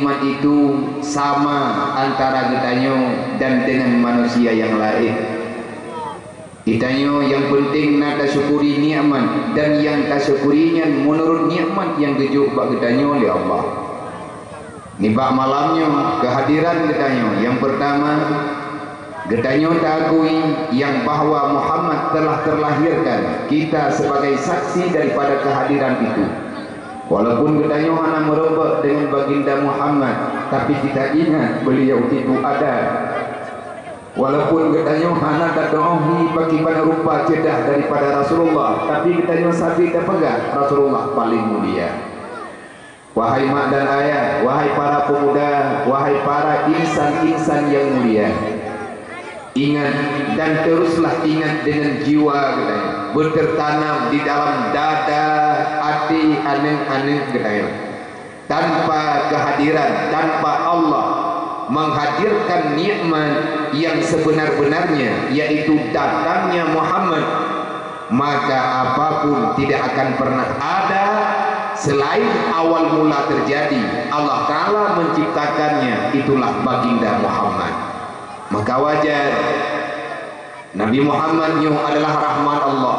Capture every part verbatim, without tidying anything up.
Nikmat itu sama antara geutanyoe dan dengan manusia nyang laén. Geutanyoe nyang peunteng na tasyukuri nikmat, dan nyang tasyukuri nyan meunurot nikmat nyang geujok bak geutanyoe lé Allah. Nibak malam nyoe, keuhadiran geutanyoe nyang peurtama, geutanyoe taakui nyang bahwa Muhammad telah terlahirkan, kita sebagai saksi daripada keuhadiran itu. Walaupun geutanyoe hana meurumpok dengan Baginda Muhammad, tapi kita ingat beliau itu ada. Walaupun geutanyoe hana tatu'ohi pakriban rupa ceudah daripada Rasulullah, tapi geutanyoe sabé tapeugah Rasulullah paleng mulia. Wahai mak dan ayah, wahai para pemuda, wahai para insan-insan nyang mulia, ingat dan teruslah ingat dengan jiwa geutanyoe, beutertanam di dalam dada, até, aneuëk-aneuëk geutanyoe. Tanpa kehadiran, tanpa Allah menghadirkan nikmat yang sebenar-benarnya, yaitu datangnya Muhammad, maka apapun tidak akan pernah ada selain awal mula terjadi. Allah Ta'ala menciptakannya, itulah Baginda Muhammad. Maka wajar Nabi Muhammad nyoe adalah rahmat Allah.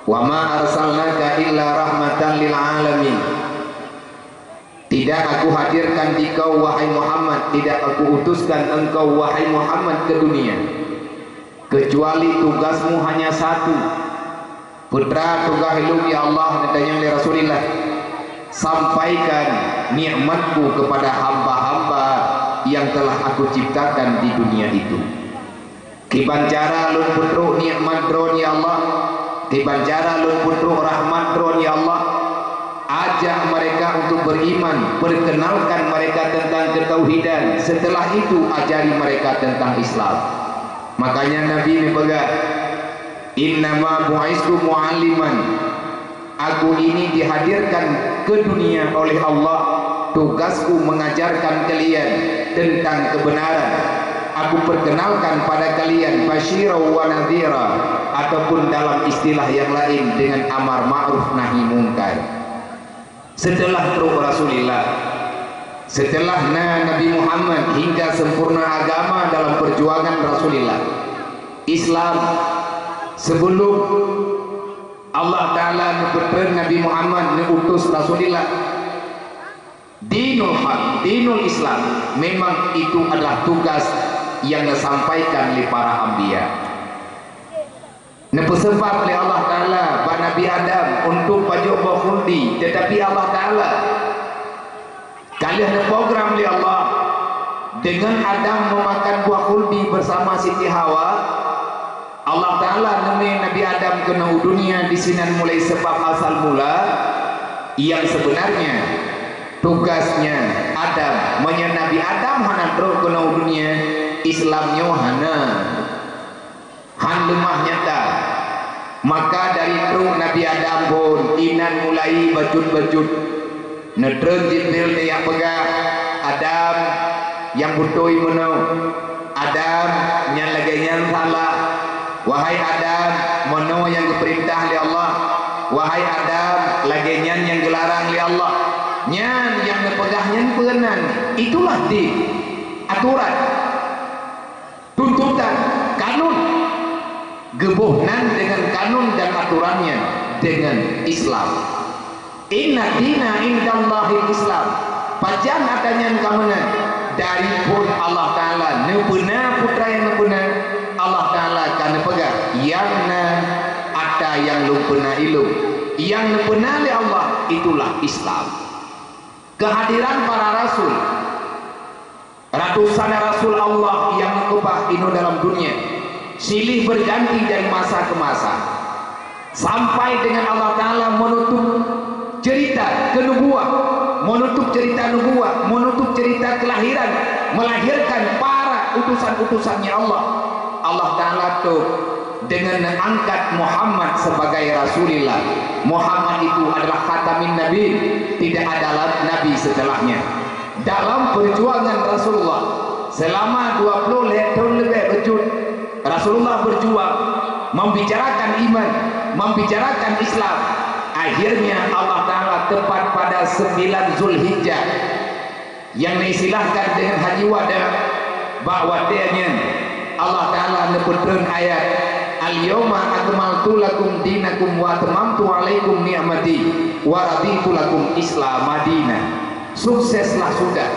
"Wa ma arsalnaka illa rahmatan lil alamin." Tidak Aku hadirkan dikau, wahai Muhammad, tidak Aku utuskan engkau, wahai Muhammad, ke dunia, kecuali tugasmu hanya satu. Peue tugaih lôn, ya Allah, geutanyong lé Rasulillah. Sampaikan nikmat-Ku kepada hamba-hamba yang telah Aku ciptakan di dunia itu. Kiban cara Lôn peutrok nikmat Droe, ya Allah? Kiban cara Lôn peutrok rahmat Droe, ya Allah? Ajak mereka untuk beriman, perkenalkan mereka tentang ketauhidan, setelah itu ajari mereka tentang Islam. Makanya Nabi neupeugah, "Innama bu'istu mu'alliman." Aku ini dihadirkan ke dunia oleh Allah, tugasku mengajarkan kalian tentang kebenaran. Aku perkenalkan pada kalian basyira wa nadhira, ataupun dalam istilah yang lain dengan amar ma'ruf nahi mungkar. Setelah trok Rasulullah, setelah na Nabi Muhammad hingga sempurna agama dalam perjuangan Rasulullah, Islam, sebelum Allah Ta'ala neupeutreun Nabi Muhammad, neuutus Rasulullah, dinul haq, dinul Islam, memang itu adalah tugas yang neusampaikan lé para anbiya. Neupeuseubab lé Allah Ta'ala bak Nabi Adam untuk pajoh boh khuldi, tetapi Allah Ta'ala ka lheueh neuprogram lé Allah, deungon Adam meumakan buah khuldi beusama Siti Hawa, Allah Ta'ala neumé Nabi Adam keunoe u dunia disinan mulai seubab asal mula. Nyang seubeunarnya, tugasnya Adam, meunyoe Nabi Adam hana trok keunoe u dunia, Islam nyoe hana. Han leumah nyata. Maka dari trok Nabi Adam phon, inan mulai bacut-bacut. Neutreun Jibril neujak peugah, "Adam, nyang beutôi meunoe. Adam, nyang lagée nyan salah. Wahai Adam, meunoe nyang geupeurintah lé Allah. Wahai Adam, lagée nyan nyang geularang lé Allah." Nyan nyang neupeugah nyan peue nan? Itulah din, aturan. Tuntutan, kanun. Geuboh nan deungon kanun dan aturannya, deungon Islam. "Inna dina indallahil Islam." Pajan ata nyan ka meunan? Dari phon Allah Ta'ala neupeuna putra nyang neupeuna, Allah Ta'ala ka neupeugah, "Nyang na ata nyang Lôn peuna Ulôn. Nyang neupeuna lé Allah, itulah Islam." Kehadiran para rasul. Ratusan rasul Allah nyang meukeubah inoe dalam dunia, silih berganti dari masa ke masa, sampai dengan Allah Ta'ala menutup cerita kenubuwah, menutup cerita nubuwah, menutup cerita kelahiran, melahirkan para utusan-utusannya Allah. Allah Ta'ala tuh dengan angkat Muhammad sebagai Rasulullah. Muhammad itu adalah khatamin nabi, tidak ada la-, nabi setelahnya. Dalam perjuangan Rasulullah selama dua puluh lhée thon leubeh bacut, Rasulullah berjuang membicarakan iman, membicarakan Islam. Akhirnya Allah Ta'ala tepat pada sembilan Zulhijjah, Nyang neuistilahkan deungon Haji Wada, bak watée nyan Allah Taala neupeutreun ayat, "Al-yauma akmaltu lakum dinakum wa atmamtu alaikum ni'mati wa raditu lakum Islama dina." Sukseslah sudah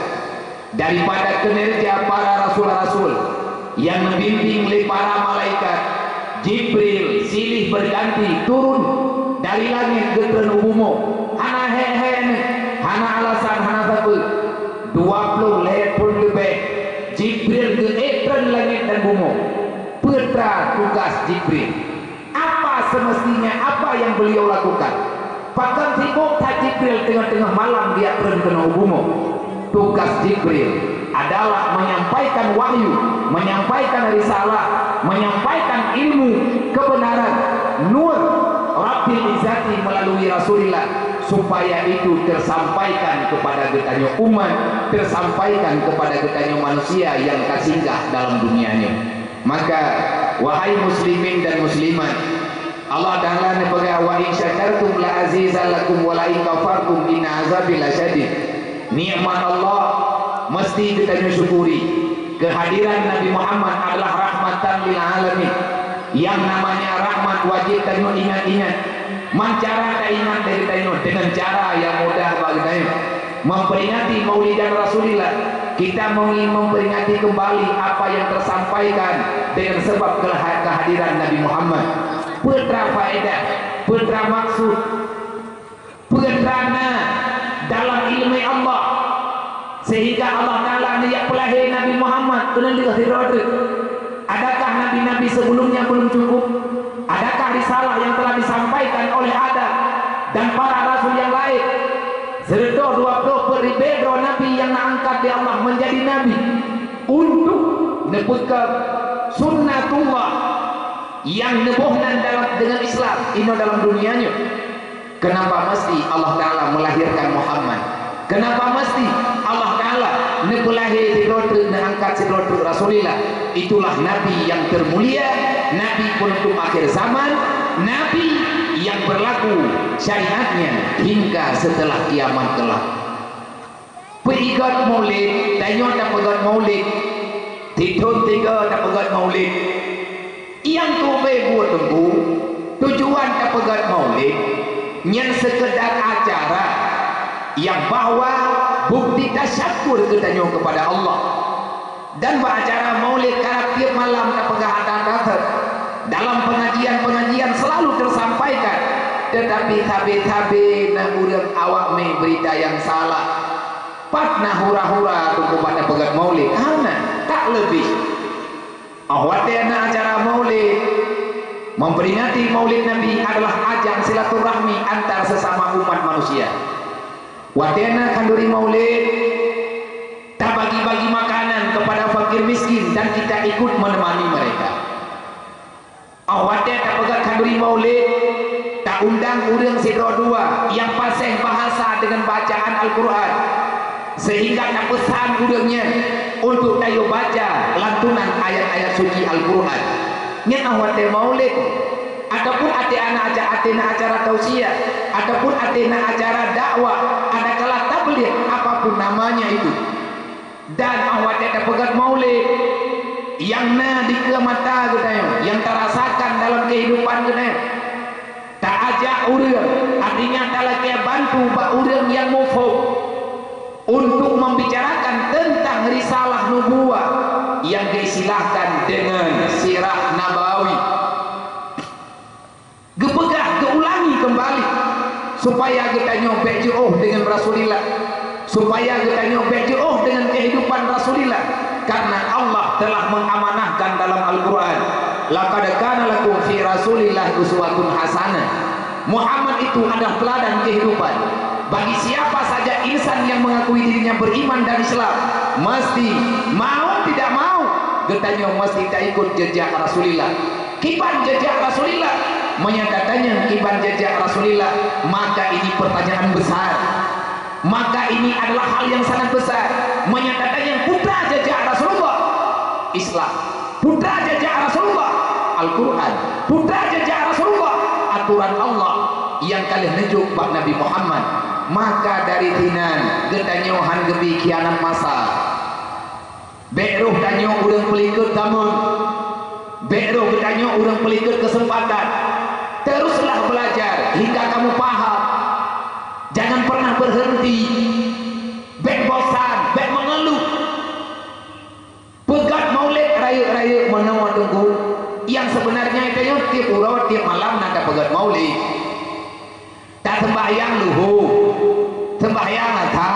daripada kinerja para rasul-rasul nyang neubimbing lé para malaikat. Jibril silih berganti turun dari langét geutreun u bumoe. Hana hék-hék neuh, hana alasan, hana sapeue. Dua ploh lhée thon leubeh Jibril geuék treun langét dan bumoe. Peue teuma tugas Jibril? Apa semestinya, apa yang beliau lakukan? Pakon sibok that Jibril teungoh-teungoh malam geujak treun keunoe u bumoe? Tugas Jibril adalah menyampaikan wahyu, menyampaikan risalah, menyampaikan ilmu kebenaran, nur Rabbil Izzati melalui Rasulillah, supaya itu tersampaikan kepada geutanyoe umat, tersampaikan kepada geutanyoe manusia nyang ka singgah dalam dunia nyoe. Maka, wahai muslimin dan muslimat, Allah Taala neupeugah, "Wa in syakartum la azidannakum wa la in kafartum inna azabi lasyadid." Nikmat Allah mesti geutanyoe syukuri. Kehadiran Nabi Muhammad adalah rahmatan lil alamin. Yang namanya rahmat wajib tanyoe ingat-ingat. Man cara taingat lé geutanyoe deungon cara nyang mudah bak geutanyoe. Memperingati Maulidan Rasulillah, kita mengingin memperingati kembali apa yang tersampaikan dengan sebab kelaha-, kehadiran Nabi Muhammad. Peue teuma faedah, peue teuma maksud, peue teuma na dalam ileumé Allah, sehingga Allah Taala neujak peulahé Nabi Muhammad keuneulheueh sidroe treuk. Adakah nabi-nabi sebelumnya belum cukup? Adakah risalah yang telah disampaikan oleh Adam dan para rasul yang lain? Seureutoh dua ploh peuet ribée droe nabi nyang na angkat lé Allah menjadi nabi untuk neupeugah sunnatullah nyang neuboh nan dalam, deungon Islam inoe dalam dunia nyoe. Kenapa mesti Allah Taala melahirkan Muhammad? Kenapa mesti Allah Taala neupeulahé sidroe treuk, neuangkat sidroe treuk Rasulillah? Itulah Nabi yang termulia, Nabi penutup akhir zaman, Nabi yang berlaku syariatnya hingga setelah kiamat kelak. Peuigot Maulid, tanyoe tapeugét Maulid, sithon tiga tapeugét Maulid. Nyang tubé buet teungku, tujuan tapeugét Maulid nyan seukeudar acara nyang bahwa bukti tasyukur geutanyoe keupada Allah. Dan bak acara Maulid karab tieb malam tapeugah ata-ata that. Dalam pengajian-pengajian selalu tersampaikan, tetapi sabe-sabe na ureuëng awak mé beurita nyang salah. Pat na hura-hura teungku bak tapeugét Maulid? Hana, tak leubeh. Óh watée na acara Maulid, memperingati Maulid Nabi adalah ajang silaturahmi antar sesama umat manusia. Watée na khanduri Maulid, tabagi-bagi makanan kepada fakir miskin dan kita ikut menemani mereka. Óh watée tapeugét khanduri Maulid, taundang ureuëng sidroe dua nyang paséh bahasa deungon bacaan Al-Qur'an, sehingga tapeusan ureuëng nyan untuk tayue baca lantunan ayat-ayat suci Al-Qur'an. Nyan óh watée Maulid, ataupun ateueh na aca-, ateueh na acara tausiah, ataupun ateueh na acara dakwah, adakala tabligh, apapun namanya itu. Dan óh watée tapeugét Maulid, nyang na dikeue mata geutanyoe, nyang tarasakan dalam kehidupan geutanyoe, taajak ureuëng, artinya talakée bantu bak ureuëng nyang muphom untuk membicarakan tentang risalah nubuwah nyang geuistilahkan deungon sirah nabawi. Geupeugah, geuulangi keumbali, supaya geutanyoe bék jiôh deungon Rasulillah, supaya geutanyoe bék jiôh deungon kehidupan Rasulillah, karena Allah telah mengamanahkan dalam Al-Qur'an, "Laqad kana lakum fi Rasulillahi uswatun hasanah." Muhammad itu adalah teladan kehidupan. Bagi siapa saja insan yang mengakui dirinya beriman dan Islam, mesti, mau tidak mau, geutanyoe mesti taikut jejak Rasulillah. Kiban jejak Rasulillah? Meunyoe tatanyong kiban jejak Rasulillah, maka ini pertanyaan besar. Maka ini adalah hal yang sangat besar. Meunyoe tatanyong peue jejak Rasulullah? Islam. Peue jejak Rasulullah? Al-Quran. Peue jejak Rasulullah? Aturan Allah yang ka lheueh neujok bak Nabi Muhammad. Maka dari sinan geutanyoe han geubi khianat masa. Bék roh tanyoe ureuëng peulikot kamoe. Bék roh geutanyoe ureuëng peulikot keuseumpatan. Teruslah belajar hingga kamu paham. Jangan pernah berhenti. Bék bosan, bék mengeluh. Peugét maulid rayeuk-rayeuk meunoe teungku. Nyang sebenarnya tanyoe tiep uroe, tiep malam na tapeugét maulid. Taseumbahyang luhô, seumbahyang asa,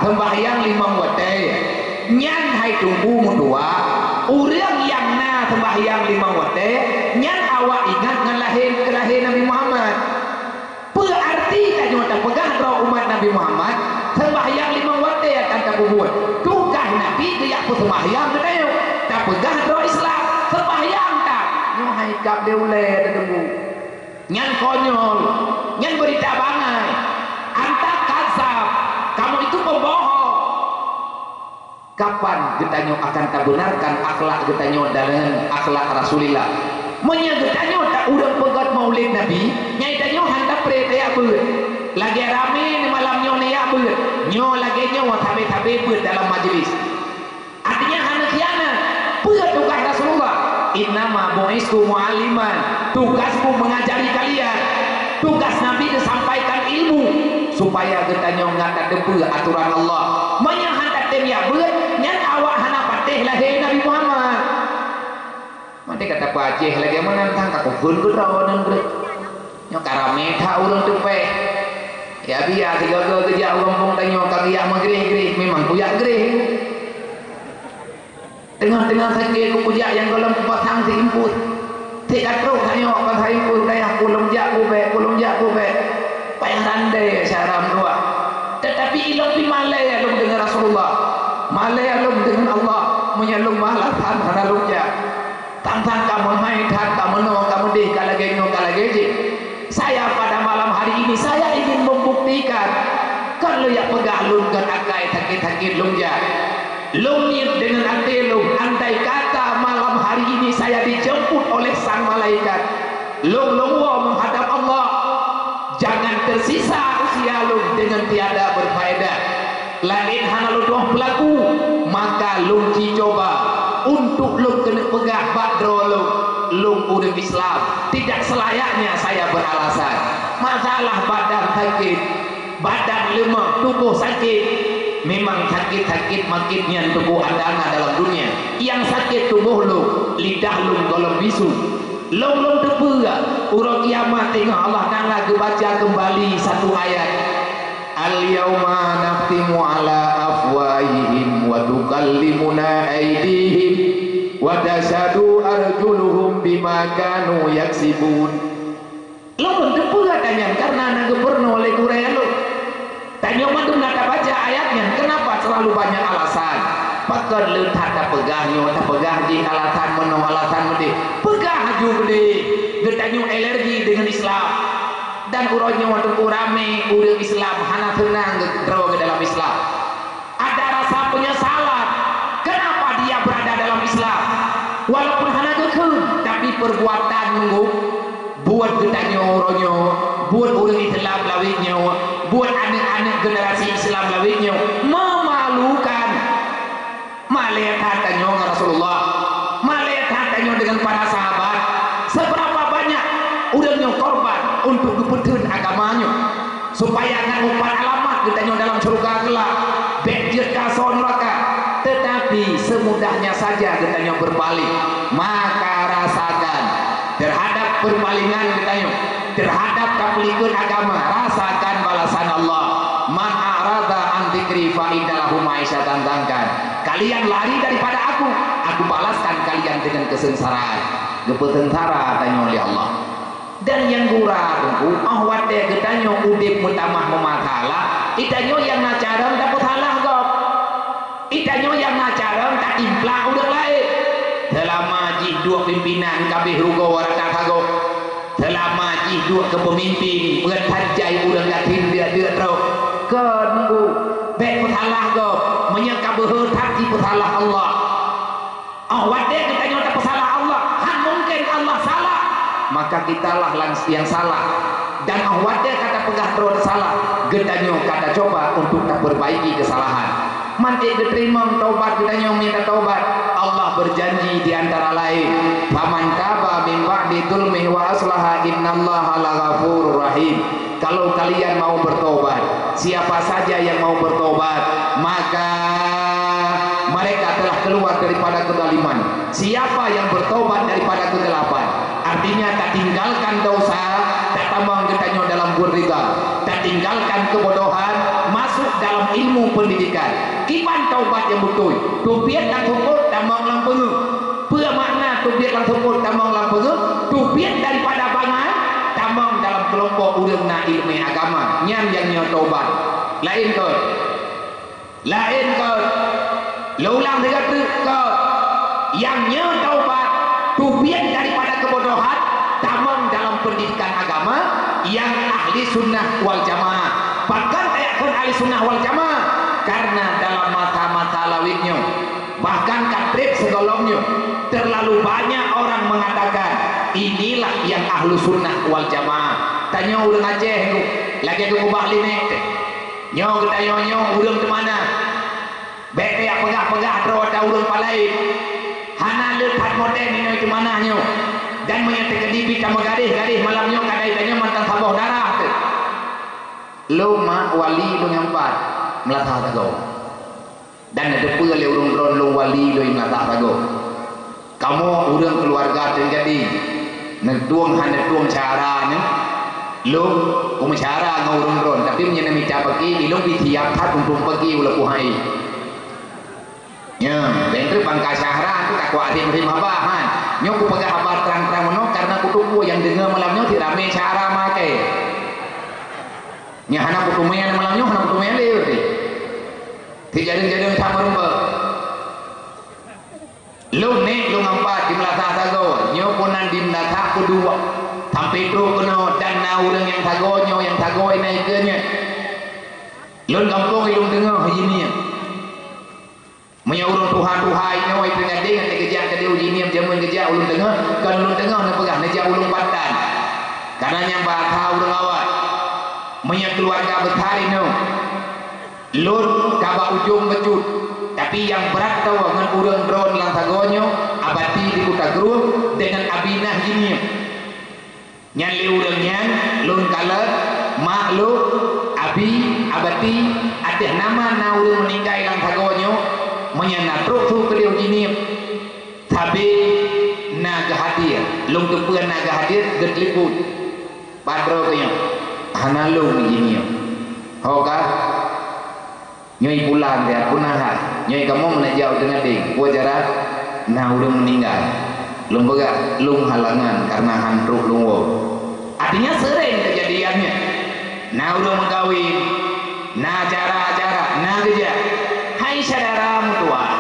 seumbahyang limong watée. Nyan hai teungku meutuah, ureuëng nyang na seumbahyang limong watée, nyan awak ingat ngon lahé, lahé Nabi Muhammad. Peue arti tanyoe tapeugah droe umat Nabi Muhammad, seumbahyang limong watée akan tapeubuet? Tugaih Nabi geujak peuseumbahyang keu tanyoe. Tapeugah droe Islam, seumbahyang that. Nyoe hai kab lé ulée teudeungoe. Nyan konyol, nyan beurita bangai. Anta kazab, kamu itu pembohong. Kapan geutanyoe akan tabenarkan akhlak geutanyoe deungon akhlak Rasulullah? Meunyoe geutanyoe ta ureuëng peugét maulid Nabi, nyan tanyoe han tapreh tajak beuet. Lagée ramé malam nyoe neujak beuet, nyoe lagée nyoe sabe-sabe beuet dalam majeulis. Artinya hana khianat. Peue tugaih Rasulullah? "Innama bu'istu mu'alliman." Tugasku mengajari kalian. Tugas Nabi geusampaikan ilmu supaya geutanyoe ngat tateupeue atoran Allah. Meunyoe han tatem jak beuet, nyan awak hana patéh lahé Nabi Muhammad. Maté ka tapeuacéh lagée meunan, kan ka kukheun keudroe nan breueh. Nyoe ka ramé that ureuëng teupéh. Ya biasa sigoe-goe geujak u gampông tanyoe ka geujak meugreh-greh, memang kujak greh. Teungoh-teungoh sakét ku kujak nyang gohlom kupasang si impus. Tieb ka trok tanyoe ka si impus dayah ku lom jak ku bék, ku lom jak ku bék. Payah randai syara meuruak. Tetapi ilong pi malée lom deungon Rasulullah. Malée lom deungon Allah, meunyoe lom malasan hana lom jak. Tang-tang ka meuhai that, ka meunoe, ka meudeh, ka lagée nyoe, ka lagée jih. Saya pada malam hari ini, saya ingin membuktikan. Kon lôn jak peugah lôn ngon akai sakét-sakét lôn jak. Lôn niet deungon até lôn, andai kata malam hari ini saya dijemput oleh sang malaikat, lôn lôn woe menghadap Allah, jangan tersisa usia lôn dengan tiada berfaedah. Laén hana lôn tuah peulaku, maka lôn ci cuba untuk lôn keuneuk peugah bak droe lôn, lôn ureuëng Islam. Tidak selayaknya saya beralasan. Masalah badan sakét, badan leumoh, tuboh sakét, memang sakét-sakét makét nyan tuboh adanya dalam dunia. Nyang sakét tuboh lôn, lidah lôn gohlom bisu. Lôn lôn teupeue, uroe kiamat teungoh Allah Taala geubaca keumbali satu ayat. "Al-yauma nakhtimu ala afwahihim wa tukallimuna aidihim wa tashhadu arjuluhum bima kanu yaksibun." Lôn teupeue ata nyan kareuna na geupeurunoe lé gurée lôn. Tanyoe mandum na tabaca ayat nyan, keunapa seulalu banyak alasan? Pakon le that tapeugah nyoe, tapeugah jih alasan meunoe, alasan meudeh. Peugah laju beudeh, geutanyoe alergi deungon Islam. Dan uroe nyoe teungku ramé ureuëng Islam hana seunang geu-, droe dalam Islam. Ada rasa penyesalan. Kenapa dia berada dalam Islam? Walaupun hana geukheun, tapi perbuatan nunggu buat geutanyoe uroe nyoe, buat ureuëng Islam lawét nyoe, buat aneuëk-aneuëk generasi Islam lawét nyoe memalukan. Malée that tanyoe ngon Rasulullah, malée that tanyoe dengan para sahabat. Seberapa banyak ureuëng nyoe korban untuk geupeutheun agama nyoe, supaya ngat meupat alamat geutanyoe dalam syeuruga kelak, bék jeuet keu asoe nuraka. Tetapi semudahnya saja geutanyoe berbalik, maka rasakan terhadap perpalingan geutanyoe, terhadap tapeulikot agama, rasakan balasan Allah. "Man a'rada an dzikri fa inna lahu ma'isyatan dhankan." Kalian lari daripada Aku, Aku balaskan kalian dengan kesengsaraan. Geupeuseungsara tanyoe lé Allah. Dan nyang gura teungku, óh watée geutanyoe udeb meutamah meumasalah, geutanyoe nyang na carông tapeusalah gob. Geutanyoe nyang na carông tatimpla ureuëng laén. Seulama jih duek pimpénan ka abéh rugoe rata sagoe. Seulama jih duek keu peumimpén, meuet that jai ureuëng gasien deuk-deuk trok. Kon teungku, bék peusalah gob, meunyoe ka beuhe that jipeusalah Allah. Óh watée geutanyoe tapeusalah Allah, han mungken Allah salah, maka kitalah nyang salah. Dan óh watée ka tapeugah droe salah, geutanyoe ka tacuba untuk tapeurbaiki keusalahan. Man ék geuteurimong taubat geutanyoe meunyoe tataubat. Allah beujanji di antara laén, "Faman taba min ba'di zulmihi wa aslaha innallaha laghafurur rahim." Kalau kalian mau bertobat, siapa saja yang mau bertobat, maka mereka telah keluar daripada kezaliman. Siapa yang bertobat daripada kegelapan, artinya tatinggalkan dosa, tatamong geutanyoe dalam buet ridha, tatinggalkan kebodohan, masuk dalam ilmu pendidikan. Kiban taubat nyang beutôi, teubiet lam seupôt tamong lam peungeuh. Peue makna teubiet lam seupôt tamong lam peungeuh? Teubiet daripada bangai tamong dalam keulompok ureuëng na iéleumé agama, nyan nyang nyoe taubat. Laén kon. Laén kon. Lôn ulang sigoe teuk kon. Nyang nyoe taubat, teubiet daripada keubodohan, tamong dalam peundidikan agama, nyang ahli sunnah wal jamaah. Pakon tajak kheun ahli sunnah wal jamaah? Karena dalam masa-masa lawét nyoe, bahkan ka treb sigohlom nyoe, terlalu banyak orang mengatakan, "Inilah yang ahlu sunnah wal jamaah." Tanyoe ureuëng Aceh, lagée geukeubah linek. Nyoe geutanyoe nyoe ureuëng teumanah. Bék tajak peugah-peugah droe ata ureuëng palaén. Hana le that modern nyoe teumanah nyoe. Dan meunyoe teukeudi pih tameugadeh-gadeh malam nyoe, kadai tanyoe mantong saboh darah teuh. Lôn mak wali lôn nyang pat, Meulasan Sagoe. Dan neuteupeue lé ureuëng droe lôn wali lôn Meulasan Sagoe. Kamoe ureuëng keuluwarga Teunggadeng, neutueng hana neutueng syara nyoe, lôn kumeusyara ngon ureuëng droe, tapi meunyoe neumita peuki, ilôn pih siab that untuk peuki ulôn puhai. Nyoe, bèk trép bangka syara tu takwa rhem-rhem haba, han. Nyoe kupeugah haba trang-trang meunoe karena kuteupeue nyang deungoe malam nyoe cit ramé syara makai. Nyoe hana kuteumé malam nyoe, hana kuteumé lé, berarti. Cit jadeueng-jadeueng that meurumpok. Lôn nèk lôn ampat di Meulasan Sagoe, nyoe peunan di Meulasan Peudua. Sampoe trok keunoe dan na ureuëng nyang sagoe nyoe, nyang sagoe inan ikeue nyoe. Lôn gampông ilôn deungoe jih nyan. Meunyoe ureuëng tuha-tuha inoe i Teunggadeng, até geujak keudéh uji niem jameun geujak ulôn deungoe, kon ulôn deungoe neupeugah neujak ulôn patan. Kana nyang bahasa ureuëng awai. Meunyoe keuluwarga beusa inoe, lôn ka bak ujong bacut, tapi nyang brat tawoe ngon ureuëng droe lam sagoe nyoe, Abati di Kuta Krueng deungon Abinah jih nyoe. Nyan lé ureuëng nyan lôn kalon mak lôn, abi, abati, ateueh nama na ureuëng meuninggai lam sagoe nyoe, meunyan na trok su keudéh uji niem. Sabe na geuhadir, lôn teupeue na geuhadir, geutelepon. Pat droe keuh nyoe, hana lôn uji niem. Ho ka? Nyoe bulan dia pun na hai. Nyoe kamoe meunajak u Teunggadeng, peue cara na ureuëng meuninggai. Lôn peugah, lôn halangan karena han trok lôn woe. Artinya sering kejadiannya. Na ureuëng meukawen, na acara-acara, na geujak. Hai syedara meutuwah,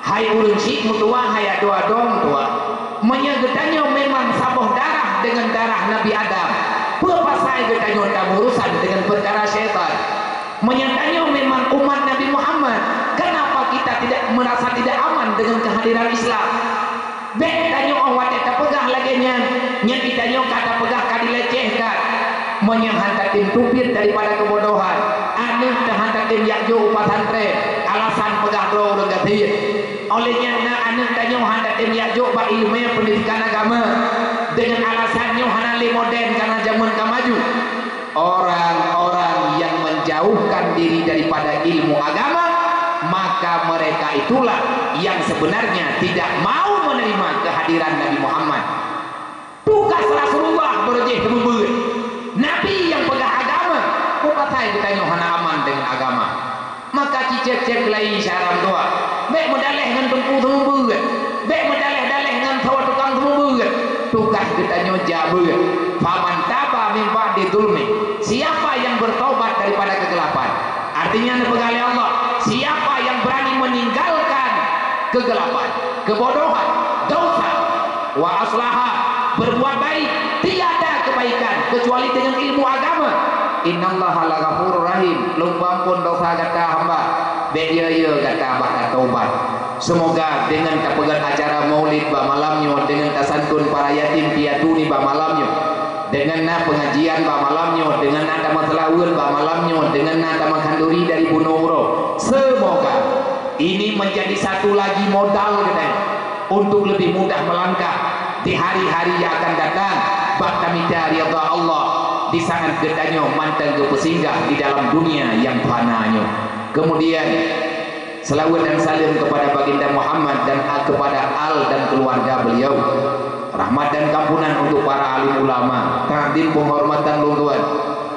hai ureuëng syiek meutuwah, hai adoe-adoe meutuwah. Meunyoe geutanyoe memang saboh darah deungon darah Nabi Adam, peue pasai geutanyoe tamurusan deungon peukara syaitan? Meunyoe tanyoe memang umat Nabi Muhammad, kenapa kita tidak merasa tidak aman dengan kehadiran Islam? Bèk tanyoe óh watèe tapeugah lagèe nyan, nyan geutanyoe ka tapeugah ka dilecehkan. Meunyoe han tatem teubiet daripada keubodohan, aneuk teuh han tatem jak jok u pesantren, alasan peugah droe ureuëng gasien. Óh lheueh nyan na aneuk tanyoe han tatem jak jok bak ileumèe peundidikan agama, deungon alasan nyoe hana lé modern karena jameun ka maju. Orang-orang yang menjauhkan diri daripada ilmu agama, maka mereka itulah yang sebenarnya tidak mau menerima kehadiran Nabi Muhammad. Tugas Rasulullah beureuh jih teumeubeuet. Nabi nyang peugah agama, peue pasai geutanyoe hana aman deungon agama? Maka cicék-cék lagi syara meutuwah. Bèk meudalèh ngon teungku seumeubeuet. Bèk meudalèh-dalèh ngon sawoe tukang seumeubeuet. Tugaih geutanyoe jak beuet. Faman taba min ba'di zulmi. Siapa yang bertobat daripada kegelapan? Artinya neupeugah lé Allah, siapa yang berani meninggalkan kegelapan, kebodohan, dosa, wa aslaha, berbuat baik, tiada kebaikan kecuali dengan ilmu agama. Innallaha laghafurur rahim, lôn peuampôn dosa gata hamba. Bèk yo-yo gata bah tatobat. Seumoga deungon tapeugöt acara maulid bak malam nyoe, deungon tasantun para yatim piatu nibak malam nyoe, Deungon na pengajian bak malam nyoe, deungon na tameuseulaweuet bak malam nyoe, deungon na tameukanuri dari bunoe uroe. Semoga ini menjadi satu lagi modal geutanyoe untuk lebih mudah melangkah di hari-hari yang akan datang, bak tamita ridha Allah di saat geutanyoe mantong geupeusinggah di dalam dunia yang fana nyoe. Kemudian, selawat dan salam kepada Baginda Muhammad dan kepada al dan keluarga beliau. Rahmat dan kampunan untuk para alim ulama, takdim penghormatan lôn tuan.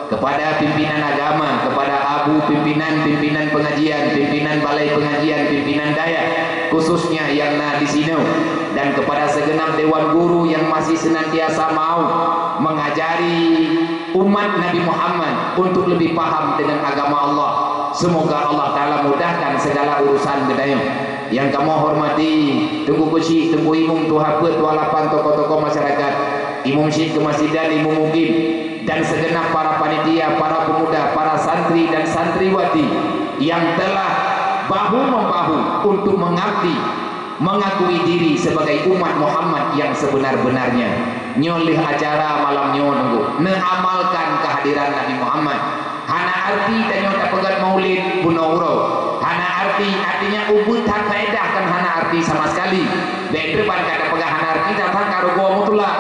Kepada pimpinan agama, kepada abu pimpinan, pimpinan pengajian, pimpinan balai pengajian, pimpinan dayah, khususnya yang na di sinoe, dan kepada segenap dewan guru yang masih senantiasa mau mengajari umat Nabi Muhammad untuk lebih paham dengan agama Allah. Semoga Allah Taala mudahkan segala urusan geutanyoe. Yang kamoe hormati Teungku Keuchik, Teungku Imum, Tuha Peuet, Tuha Lapan, tokoh-tokoh masyarakat, Imum Syik Keumasjidan, Imum Mukim, dan segenap para panitia, para pemuda, para santri dan santriwati yang telah bahu-membahu untuk mengabdi, mengakui diri sebagai umat Muhammad yang sebenar-benarnya. Nyoe lheueh acara malam nyoe, Teungku, neuamalkan kehadiran Nabi Muhammad. Hana arti tanyoe tapeugét maulid bunoe uroe. Hana arti, artinya ubit that faedah kan hana arti sama sekali. Bék treb ban ka tapeugah hana arti, that-that ka rugoe mutlak.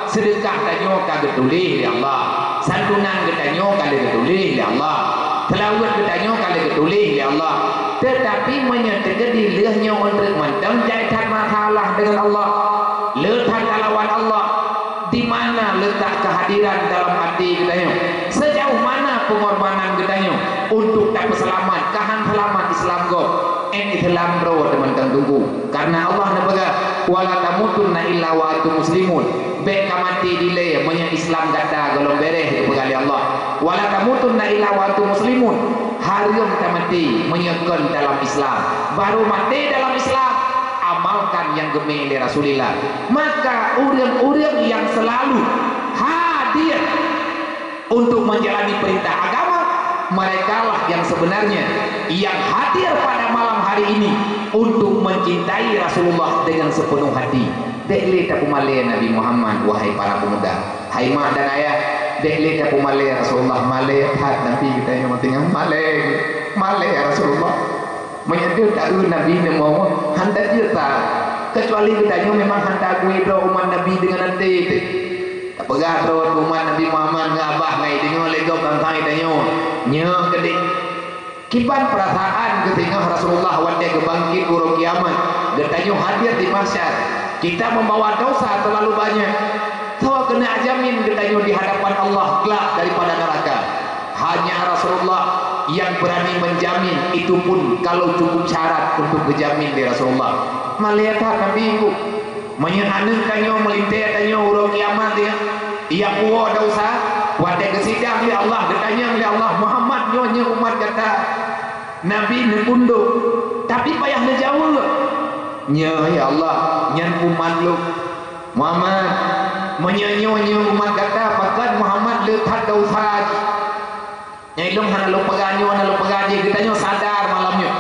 Seudeukah tanyoe ka geutuléh lé Allah. Santunan geutanyoe ka lheueh geutuléh lé Allah. Seulaweuet geutanyoe ka lheueh geutuléh lé Allah. Teutapi meunyoe teukeudi lheueh nyoe untreuk mantong jai that masalah deungon Allah, le that talawan Allah, di mana letak kehadiran dalam até geutanyoe? Sejauh mana pengorbanan geutanyoe untuk tapeuseulamat, kahan seulamat Islam gob? Ét Islam droe teumantong Teungku. Karena Allah neupeugah, "Wala tamutunna illa wa antum muslimun." Bék ka maté dilée meunyoe Islam gata gohlom béréh, geupeugah lé Allah. "Wala tamutunna illa wa antum muslimun." Hareuem tamaté meunyoe kon dalam Islam. Baru maté dalam Islam, amalkan nyang geumé lé Rasulullah. Maka ureuëng-ureuëng nyang seulalu hadir untuk menjalani perintah agama, merekalah yang sebenarnya yang hadir pada malam hari ini untuk mencintai Rasulullah dengan sepenuh hati. Bék lé tapeumalée Nabi Muhammad, wahai para pemuda. Hai mak dan ayah, bék lé tapeumalée Rasulullah, malée that Nabi geutanyoe, meuteungoh malée, malée Rasulullah. Meunyoe deuh taeu Nabi neumoe, han tajeuet that. Keucuali geutanyoe memang han taakui droe umat Nabi deungon até teuh. Tapeugah droe umat Nabi Muhammad ngon abah ngai deungoe lé gob tantang geutanyoe. Nyoe keudeh. Kiban peurasaan geuteungoh Rasulullah watée geubangkit uroe kiamat, geutanyoe hadir di mahsyar. Kita membawa dosa terlalu banyak. Soe keuneuk jamin geutanyoe di hadapan Allah glak daripada neraka? Hanya Rasulullah yang berani menjamin, itu pun kalau cukup syarat untuk geujamin lé Rasulullah. Malée that Nabi ku. Meunyoe aneuëk tanyoe meulintée tanyoe uroe kiamat dia, ia puwoe dosa, watée geusidang lé Allah, geutanyong lé Allah, "Muhammad nyoe nyang umat gata?" Nabi neutundok, tapi payah neujaweueb, "Nyoe, ya Allah, nyan umat lôn." "Muhammad, meunyoe nyoe nyang umat gata, pakon Muhammad le that dosa jih?" Nyang ilôn hana lôn peugah nyoe, hana lôn peugah jih, geutanyoe sadar malam nyoe.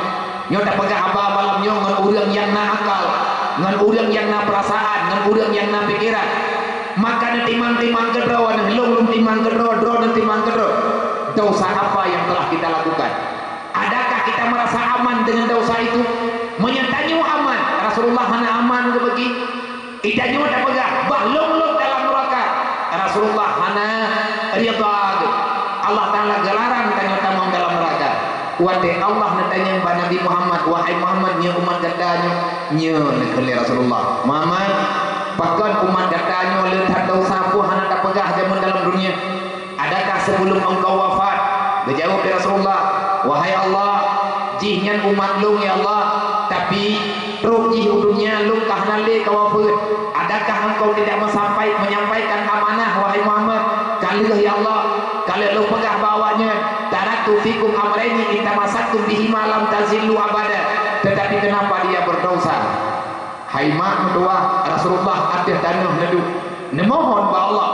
Nyoe tapeugah haba malam nyoe ngon ureuëng nyang na akal, ngon ureuëng nyang na peurasaan, ngon ureuëng nyang na pikeran. Maka neutimang-timang keudroe, neuh lôn lôn timang keudroe, droe neutimang keudroe. Dosa apa yang telah kita lakukan? Adakah kita merasa aman dengan dosa itu? Meunyoe tanyoe aman, Rasulullah hana aman keu bagi? Geutanyoe tapeugah, "Bah lôn-lôn dalam nuraka." Rasulullah hana ridha geuh. Allah Taala geularang tanyoe tamong dalam nuraka. Watée Allah neutanyong bak Nabi Muhammad, "Wahai Muhammad, nyoe umat gata nyoe?" "Nyoe," neukheun lé Rasulullah. "Muhammad, pakon umat gata nyoe le that dosa peue hana tapeugah jameun dalam dunia?" "Adakah sebelum engkau wafat?" Geujaweueb lé Rasulullah, "Wahai Allah, jihnyan umat lôn, ya Allah, tapi trok jih u dunia lôn ka hana lé ka wafeuet. Adakah engkau tidak menyampaikan amanah, wahai Muhammad?" "Ka lheueh, ya Allah, ka lheueh lôn peugah bak awaknyan, 'Taraktu fikum amraini in tamassaktum bihima lam tazillu abada.'" "Tetapi kenapa dia berdosa?" Hai mak meutuwah, Rasulullah ateueh tanoh neuduek, neumohon bak Allah.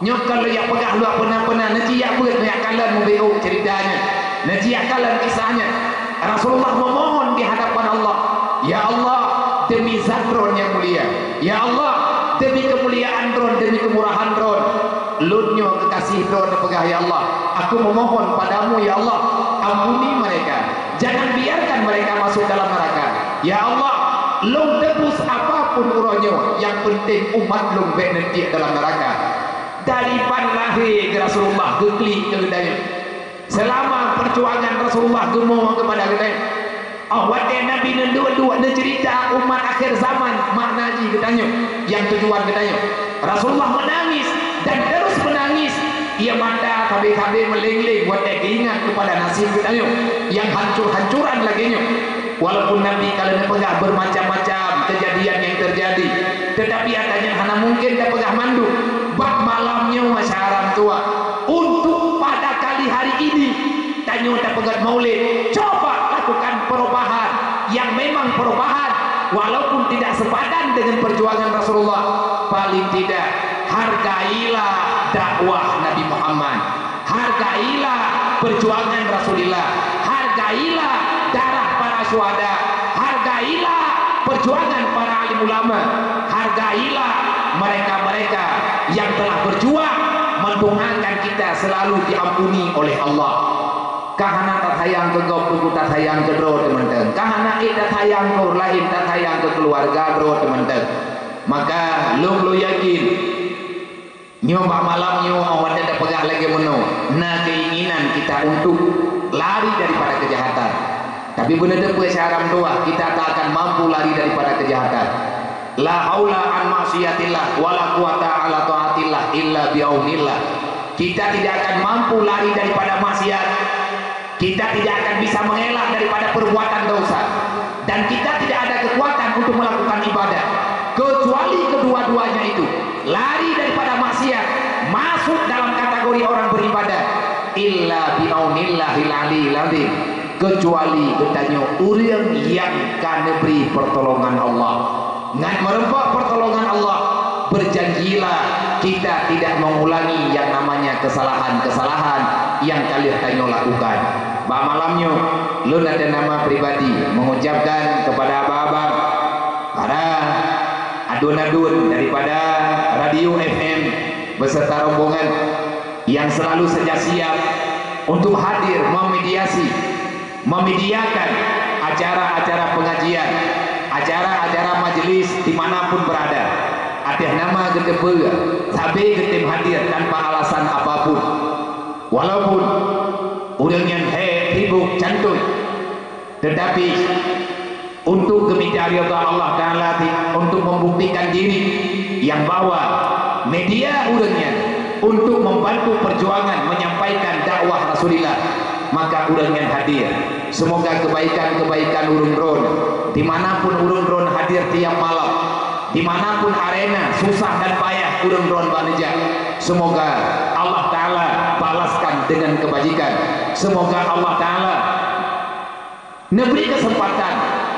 Nyoe ka lheueh jak peugah luwa peuna-peuna, neujijak beuet, neujak kalon mubiôk ceurita nyan. Neujijak kalon kisah nyan. Rasulullah memohon di hadapan Allah, "Ya Allah, demi zat Droen nyang mulia. Ya Allah, demi keumuliaan Droen, demi keumurahan Droen." Lôn nyoe kekasih droe teupeugah, "Ya Allah, aku memohon padamu, ya Allah, ampuni mereka. Jangan biarkan mereka masuk dalam neraka. Ya Allah, lôn tebus apapun uroe nyoe, yang penting umat lôn bék neutiek dalam neraka." Dari ban lahé Rasulullah geuklik keu geutanyoe. Seulama peujuangan Rasulullah geumoe keupada geutanyoe. Oh, watée Nabi neuduek-duek neuceurita umat akhir zaman, makna jih geutanyoe, nyang tujuan geutanyoe. Rasulullah meunangis dan terus meunangis. Ia mata sabe-sabe meuleng-leng watée geuingat keupada nasib geutanyoe nyang hancur-hancuran lagée nyoe. Walaupun Nabi ka lheueh neupeugah beumacam-macam keujadian nyang teujadi, teutapi ata nyan hana mungken tapeugah mandum. Bak malam nyoe, syedara meutuwah, untuk pada kali hari ini, tanyoe tapeugét maulid, coba lakukan perubahan yang memang perubahan, walaupun tidak sepadan dengan perjuangan Rasulullah. Paling tidak, hargailah dakwah Nabi Muhammad. Hargailah perjuangan Rasulullah. Hargailah darah para syuhada. Hargailah perjuangan para alim ulama. Hargailah mereka-mereka yang telah berjuang mendoakan kita selalu diampuni oleh Allah. Ka hana tasayang keu gob, teungku, tasayang keu droe teuh mantong. Ka hana ék tasayang keu ureuëng laén, tasayang keu keuluwarga droe teuh mantong. Maka lôn, lôn yakin, nyoe bak malam nyoe, oh, watée tapeugah lagée meunoe, na keinginan kita untuk lari daripada kejahatan. Tapi beuneuteupeu, syedara meutuwah, kita tak akan mampu lari daripada kejahatan. La haula an maksiatillah, wa la quwata ala taatillah illa biaunillah. Kita tidak akan mampu lari daripada maksiat. Kita tidak akan bisa mengelak daripada perbuatan dosa. Dan kita tidak ada kekuatan untuk melakukan ibadah. Kecuali kedua-duanya itu, lari daripada maksiat, masuk dalam kategori orang beribadah. Illa biaunillahil aliyil azim. Kecuali geutanyoe ureuëng nyang ka neubri pertolongan Allah. Ngat meureumpok pertolongan Allah, berjanjilah kita tidak mengulangi yang namanya kesalahan-kesalahan yang ka lheueh tanyoe lakukan. Bak malam nyoe, lôn atas nama pribadi mengucapkan kepada abang-abang, para adun-adun daripada Radio F M beserta rombongan yang selalu sedia siap untuk hadir memediasi, memediakan acara-acara pengajian, acara-acara majelis di mana pun berada. Atas nama geuteupeu, sabe geutem hadir tanpa alasan apapun. Walaupun ureuëng nyan hék, sibuk, cantui, tetapi untuk geumita ridha Allah Ta'ala, untuk membuktikan diri yang bahwa media ureuëng nyan untuk membantu perjuangan menyampaikan dakwah Rasulullah, maka ureuëng nyan hadir. Semoga kebaikan-kebaikan ureuëng droen, di mana pun ureuëng droen hadir tiap malam, di mana pun arena susah dan payah ureuëng droen bak neujak, semoga Allah Ta'ala balaskan dengan kebajikan. Semoga Allah Ta'ala neubri keuseumpatan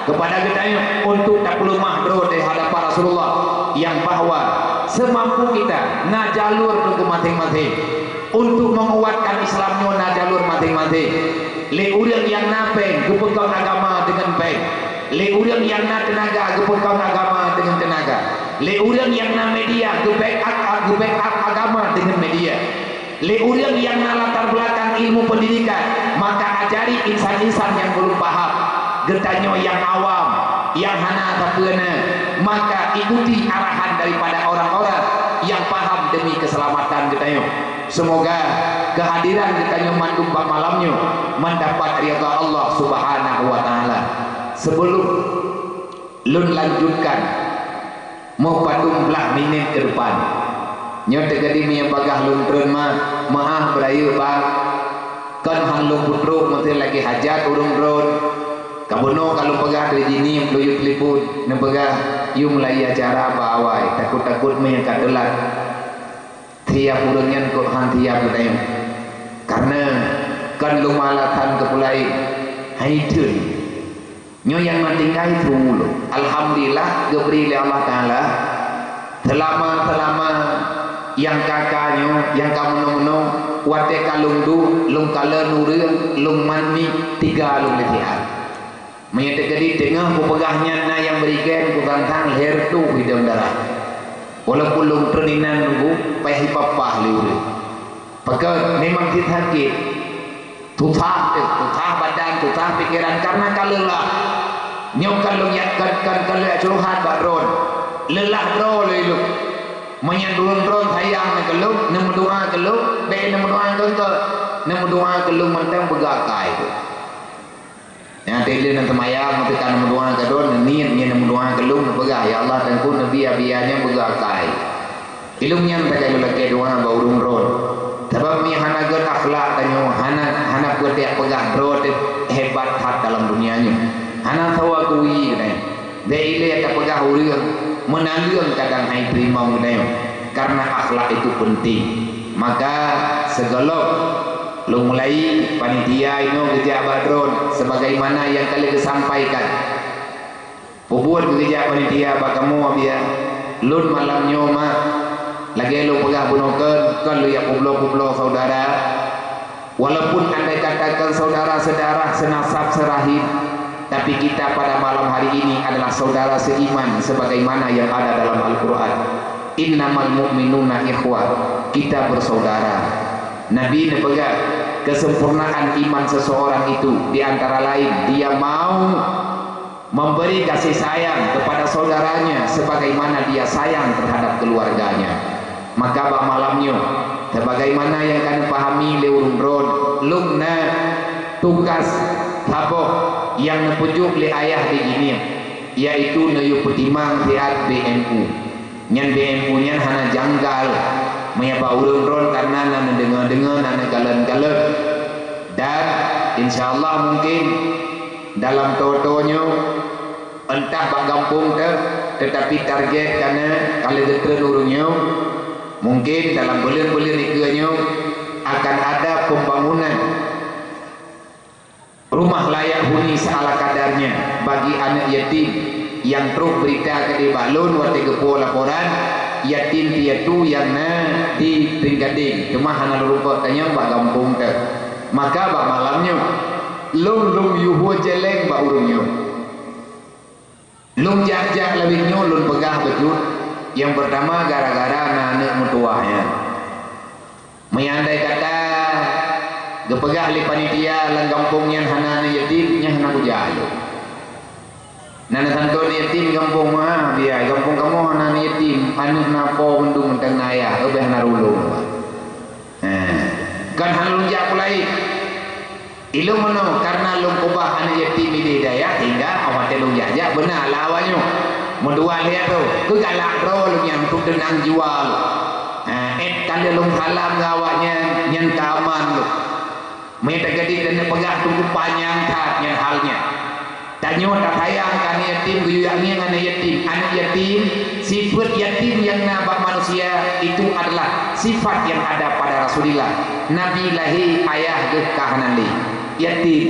keupada geutanyoe untuk tapeuleumah droe di hadapan Rasulullah, nyang bahwa seumampu kita na jalur keu maséng-maséng. Untuk menguatkan Islam nyoe na jalur maséng-maséng. Lé ureuëng nyang na péng geupeukong agama deungon péng. Lé ureuëng nyang na teunaga geupeukong agama deungon teunaga. Lé ureuëng nyang na media geubackup, geubackup agama deungon media. Lé ureuëng nyang na latar belakang ilmu pendidikan, maka ajari insan-insan nyang belum paham. Geutanyoe nyang awam, nyang hana sapeue na, maka ikuti arahan daripada orang-orang nyang paham demi keselamatan geutanyoe. Semoga kehadiran geutanyoe mandum bak malam nyoe mendapat ridha Allah Subhanahu wa Ta'ala. Sebelum lôn lanjutkan, meupadum blaih minét keu depan. Nyoe teukeudi meunyoe bagaih lôn treun ma-, meu'ah beurayeuk, bang. Kon han lôn peutrok, meusé lagée hajat ureuëng droen. Ka bunoe ka lôn peugah, teujiniem lôn yue telepon, neupeugah, "Yue meulayeue acara bak awai, takot-takot meunyoe ka teulat." Siab ureuëng nyan kok han siab geutanyoe. Kareuna kon lôn alasan keu peulaén, hai theun. Nyoe nyang na tinggai su lôn. Alhamdulillah, geubri lé Allah Ta'ala. Seulama-seulama nyang ka-ka nyoe, nyang ka meunoe-meunoe, watée ka lôn duek, lôn kalon ureuëng, lôn mat miet, tiga lôn lé siat. Meunyoe teukeudi teungoh kupeugah nyan na nyang meurigen, kusangsang lhée reutôh hidong darah. Walaupun lôn treun inan nunggu, payah ipapah lé ureuëng. Pakon memang cit sakét. Susah teuh, susah badan, susah pikeran karena ka leulah. Nyoe kan lôn yak-, kan, kan, kan lôn yak curhat bak droen. Leulah droe lé lôn. Meunyan droen-droen sayang keu lôn, neumeudoá keu lôn, bék neumeudoá keu engkau. Neumeudoá keu lôn mantong peugah akai. Nyang teuh lé neuseumayang, meuteuka neumeudoá keu droen, niet nyan neumeudoá keu lôn, neupeugah, "Ya Allah, Teungku, neubi Abiya nyan peugah akai." Ilôn nyan sagai lôn lakée doá bak ureuëng droen. Sabab mi hana gét akhlak tanyoe, hana, hana peue tajak peugah droe teuh hebat that dalam dunia nyoe. Hana sawa geuwi geutanyoe. Bék ilée tapeugah ureuëng, meunaleueng kadang hai teurimong geutanyoe. Karena akhlak itu penting. Maka sigohlom lôn mulai panitia inoe geujak bak droen sebagaimana nyang ka lheueh geusampaikan. Peubuet geujak panitia bak kamoe, Abiya. Lôn malam nyoe, Mak, lagée lôn peugah bunoe kheun, kon lôn jak peubloe-peubloe saudara. Walaupun andai kata kon saudara sedarah, senasab, serahim, tapi kita pada malam hari ini adalah saudara seiman sebagaimana yang ada dalam Al-Quran. "Innamal mu'minuna ikhwah." Kita bersaudara. Nabi neupeugah, kesempurnaan iman seseorang itu di antara lain dia mau memberi kasih sayang kepada saudaranya sebagaimana dia sayang terhadap keluarganya. Maka bak malam nyoe, sebagaimana nyang ka neupahami lé ureuëng droen, lôn na tugas saboh nyang neupeujok lé ayah di jinéh, yaitu neuyue peutimang siat B M U. Nyan B M U nyan hana janggal meunyo bak ureuëng droen, karena na neudeungoe-deungoe, na neukalon-kalon. Dan insya Allah mungkin dalam toe-toe nyoe, entah bak gampông teuh, tetapi target kana ka lheueh geutreun ureuëng nyoe, mungkin dalam buleuen-buleuen dikeue nyoe akan ada pembangunan rumah layak huni seala kadarnya bagi aneuk yatim nyang trok beurita keudeh bak lôn watée geupeue laporan yatim piatu nyang na di Trienggadeng, teuma hana lôn rumpok tanyong bak gampông teuh. Maka bak malam nyoe, lôn lôn yue hue céléng bak ureuëng nyoe. Lôn jak-jak lawét nyoe lôn peugah beujeuet, nyang peurtama gara-gara na aneuk meutuwah nyan. Meunyo andai kata geupeugah lé panitia lam gampông nyan hana aneuk yatim, nyan hana kujak lôn. Na neusantoe aneuk yatim gampông, ah, biaya gampông kamoe hana aneuk yatim, aneuk na po mandum mantong na ayah, leubeh hana rulung. Heh. Kan hana lôn jak peulaén. Ilôn meunoe, karena lôn keubah aneuk yatim idéh dayah, sehingga awai watée lôn jak-jak beuna lah awaknyoe. Meudua lhée droe, keu galak droe lôn nyan untuk teunang jiwa lôn. Ha, ék ka lheueh lôn salam ngon awaknyan, nyan ka aman lôn. Meunyo teukeudi keuneuk peugah teungku panyang that nyan hal nyan. Tanyoe tasayang keu aneuk yatim, geuyue ngieng aneuk yatim. Aneuk yatim, sifeuet yatim nyang na bak manusia itu adalah sifat yang ada pada Rasulullah. Nabi lahé ayah geuh ka hana lé. Yatim.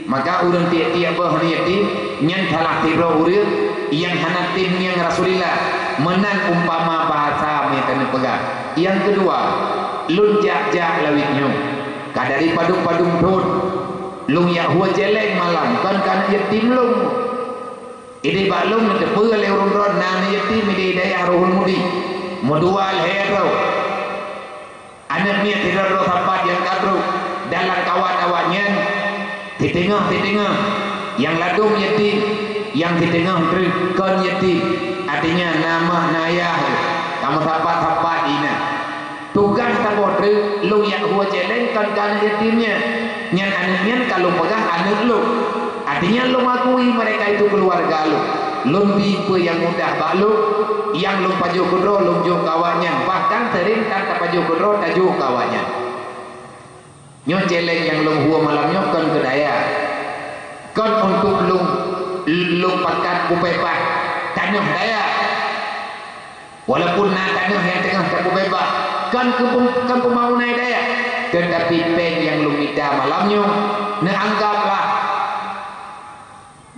Maka ureuëng tieb-tieb boh aneuk yatim, nyan salah sidroe ureuëng nyang hana tem ngieng Rasulullah. Meunan umpama bahasa meunyo taneuk peugah. Nyang keudua, lôn jak-jak lawét nyoe. Ka dari padum-padum thon, lôn jak hue céléng malam, kon keu aneuk yatim lôn. Idéh bak lôn neuteupeue lé ureuëng droe na aneuk yatim idéh dayah Ruhul Mudi. Meudua lhée droe. Aneuk miet sidroe-droe sapat nyang ka trok, dan lam kawan awaknyan, siteungoh-siteungoh, nyang ladôm yatim, nyang siteungoh treuk kon yatim, artinya na mak na ayah, ka meusapat-sapat inan. Tugaih saboh treuk lôn jak hue céléng kon keu aneuk yatim nyan. Nyan aneuk nyan ka lôn peugah aneuk lôn. Artinya lôn akui mereka itu keluarga lôn. Lôn bi peue nyang mudah bak lôn, nyang lôn pajoh keudroe lôn jok keu awaknyan. Bahkan sering that tapajoh keudroe tajok keu awaknyan. Nyoe céléng nyang lôn hue malam nyoe kon keu dayah. Kon untuk lôn, lôn pakat bubébah tanoh dayah. Walaupun na tanoh nyang teungoh tabubébah, kon keu pem-, kon peumaunai dayah, teutapi péng nyang lôn mita malam nyoe, neuanggaplah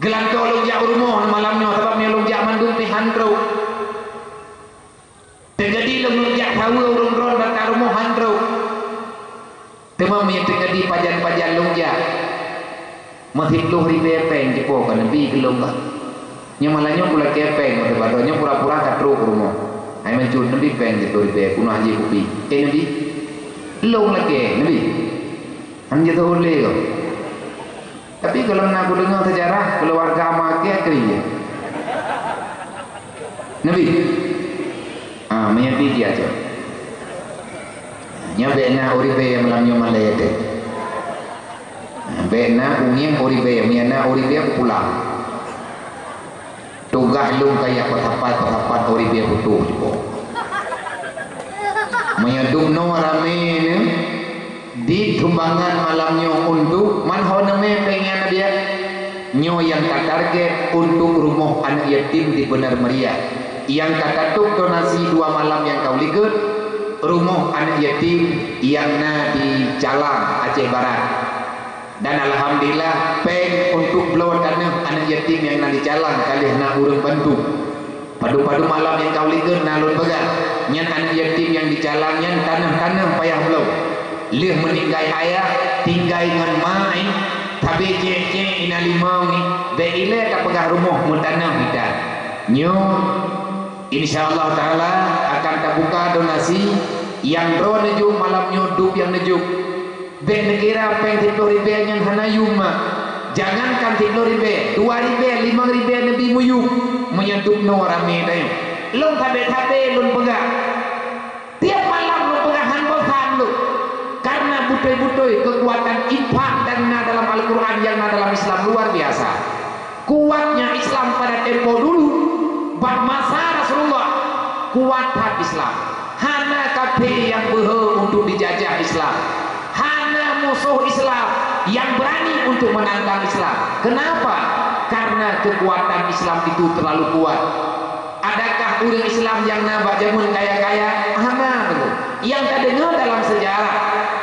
geulantoe lôn jak u rumoh malam nyoe, sabab nyoe lôn jak mandum pih han trok. Teungeudi lôn jak saweue ureuëng droe datang rumoh han trok. Teuma meunyoe teungeudi pajan-pajan lôn jak, meusiplôh ribée péng jipo ka neubi keu lôn ka. Nyoe malam nyoe kulakée péng meusibadoe nyoe pura-pura ka trok u rumoh. Hai mancut, neubi péng siplôh ribèe, peunoh jih kupi. Eh, neubi. Lôn lakèe, neubi. Han jiteuhôi lé kah. Tapi gohlom na kudeungoe seujarah keuluwarga ma kèe keu jih. Neubi. Ah, meunyo bi jih aja. Nyoe bèk na ureueng ribèe malam nyoe malèe teuh. Bèk na ureueng ribèe, meunyo na ureueng ribèe pulang. Tugaih lôn kaya peusapat-peusapat ureueng ribèe putôh jipôh. Meunyo dubnoe ramè nyoe, di sumbangan malam nyoe untuk man ho neumè péng nyan biet. Nyoe nyang ka target untuk rumoh aneuk yatim di Beunar Meuria. Nyang ka tatôb donasi dua malam nyang ka u likôt, rumoh aneuk yatim nyang na di Calang, Aceh Barat. Dan alhamdulillah, péng untuk bloe tanoh aneuk yatim nyang na di Calang ka lheueh na ureueng bantu. Padum-padum malam nyang ka u likôt na lôn peugah, nyan aneuk yatim nyang di Calang nyan tanoh-tanoh payah bloe. Lheueh meuninggai ayah, tinggai ngon ma, eh, sabé cék-cék inan limong, eh, bèk ilèe tapeugah rumoh meutanoh ita. Nyoe, insya Allah Taala akan tabuka donasi nyang droeneuh jok malam nyoe dub nyang neujok. Bèk neukira péng siplôh ribèe nyan hana yum mak. Jangankan siplôh ribèe, dua ribèe, limong ribèe neubi meuyum meunyo dubnoe ramè tanyoe. Lôn sabé-sabé lôn peugah. Tiep malam lôn peugah han bosan lôn. Karena beutôi-beutôi keukuatan infak dan na dalam Al-Quran nyang na dalam Islam luar biasa. Kuatnya Islam pada tempo dulu, bak masa Rasulullah, kuat that Islam. Hana kafé nyang beuhe untuk dijajah Islam. Hana musoh Islam nyang berani untuk menantang Islam. Kenapa? Karena kekuatan Islam itu terlalu kuat. Adakah ureueng Islam nyang na bak jameun kaya-kaya? Hana teungku. Nyang tadeungoe dalam sejarah,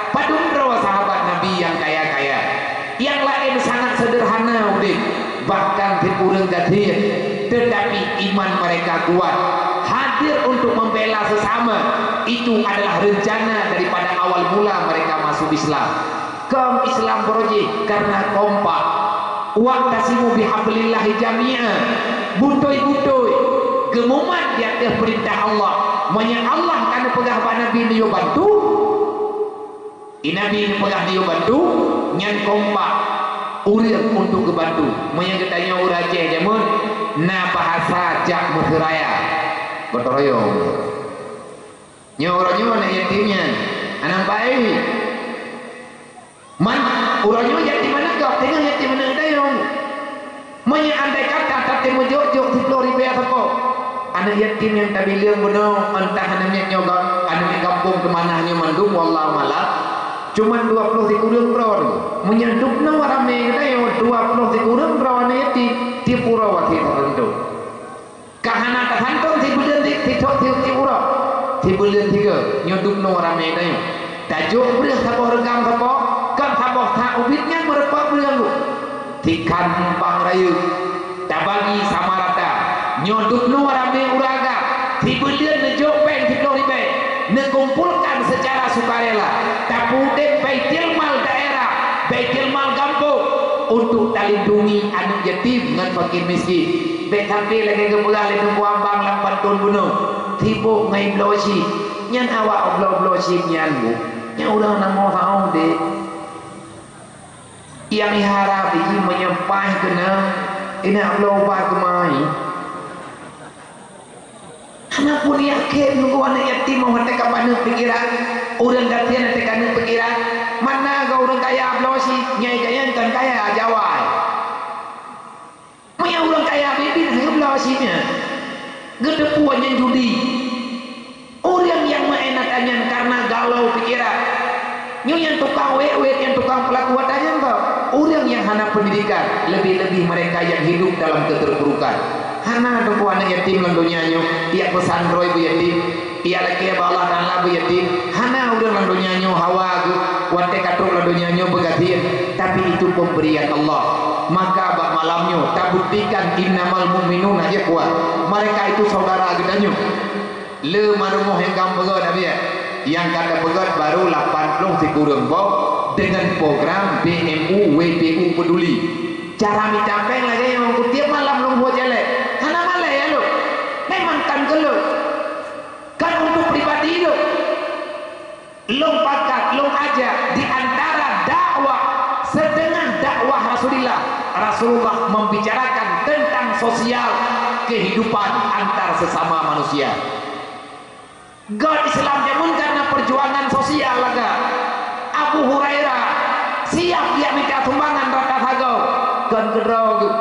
padum droe sahabat Nabi nyang kaya-kaya. Nyang laén sangat sederhana udép, bahkan sit ureueng gasien, tetapi iman mereka kuat, hadir untuk membela sesama. Itu adalah rencana daripada awal mula mereka masuk Islam. Kong Islam beurujih karena kompak. "Wa'tasimu bihablillahi jami'a." Beutôi-beutôi geumumat di ateueh peurintah Allah. Meunyo Allah ka neupeugah bak Nabi neuyue bantu, i Nabi neupeugah neuyue bantu, nyan kompak ureueng untuk geubantu. Meunyo geutanyoe ureueng Aceh jameun, na bahasa jak meuseuraya, gotong royong. Nyoe uroe nyoe aneuk yatim nyan, aneuk bayi. Man, uroe nyoe yatim aneuk gob, teungoh yatim aneuk dayong. Meunyoe andai kata tatem meujok-jok siplôh ribèe sapo, aneuk yatim nyang tabileung bunoe, entah aneuk miet nyoe gob, aneuk miet gampông keumanah nyoe mandum, wallahu a'lam. Cuman dua ploh sikureueng droe. Meunyoe dubnoe ramè geutanyoe, dua ploh sikureueng droe aneuk yatim, tiep uroe wasiet tatantu. Ka hana tasantom sibuleuen si, si, si, si uroe, sibuleuen sigoe, nyoe dubnoe ramè tanyoe. Tajok breueh saboh reugam sapo, kon saboh sa ubit nyan meurumpok breueh anggô. Tikhan bang rayeuk, tabagi sama rata. Nyoe dubnoe ramè ureueng agam, sibuleuen neujok péng siplôh ribèe, neukumpolkan secara sukarela, tapeudeh baitul mal daerah, baitul mal gampông, untuk talindungi aneuk yatim ngon fakir miskin. Bèk sabe lagèe geupeugah lé Teungku Abang lam pantôn bunoe, sibok ngon bloe chip. Nyan awak bloe-bloe chip nyan, Bu. Nyan ureueng na mo saon deh. Nyang iharab jih meunyoe paih keunoe, inong bloe ubat keumai. Hana peue yakin nunggu aneuk yatim watèe ka paneuk pikiran, ureueng gasien watèe ka neuk pikiran. Mana geu ureueng kaya bloe chip, nyai gaya kan kaya jawai. Meunyoe ureueng kaya biet-biet hana geubloe chip nyan, geuteupeue nyan judi. Ureueng nyang meu'en ata nyan kareuna galau pikeran. Nyoe nyang tukang wét-wét, nyang tukang peulaku ata nyan tau. Ureueng nyang hana peundidikan, leubeh-leubeh mereka nyang hidup dalam keuterpurukan. Hana teungku aneuk yatim lam donya nyoe, jak peusan droe beuyatim. Ia lakèe bak Allah Taala beuyatim, hana ureueng lam donya nyoe hawa geuh watèe ka trok lam donya nyoe beugasien, tapi itu pemberian Allah. Maka bak malam nyoe tabuktikan innamal mu'minuna ikhwah, mereka itu saudara geutanyoe. Le marumoh nyang ka meupeugöt, Nabi, ya? Nyang ka tapeugöt baru lapan ploh sikureueng boh deungon program B M U W P U Peduli. Cara mita péng lagèe nyoe, tiep malam lôn buet jalek. Hana malèe ya lôn. Memang kan keu lôn. Rasulullah membicarakan tentang sosial kehidupan antar sesama manusia. Göt Islam jameun karena perjuangan sosial lagak Abu Hurairah siap dia minta sumbangan rata sagoe, kon keudroe geuh,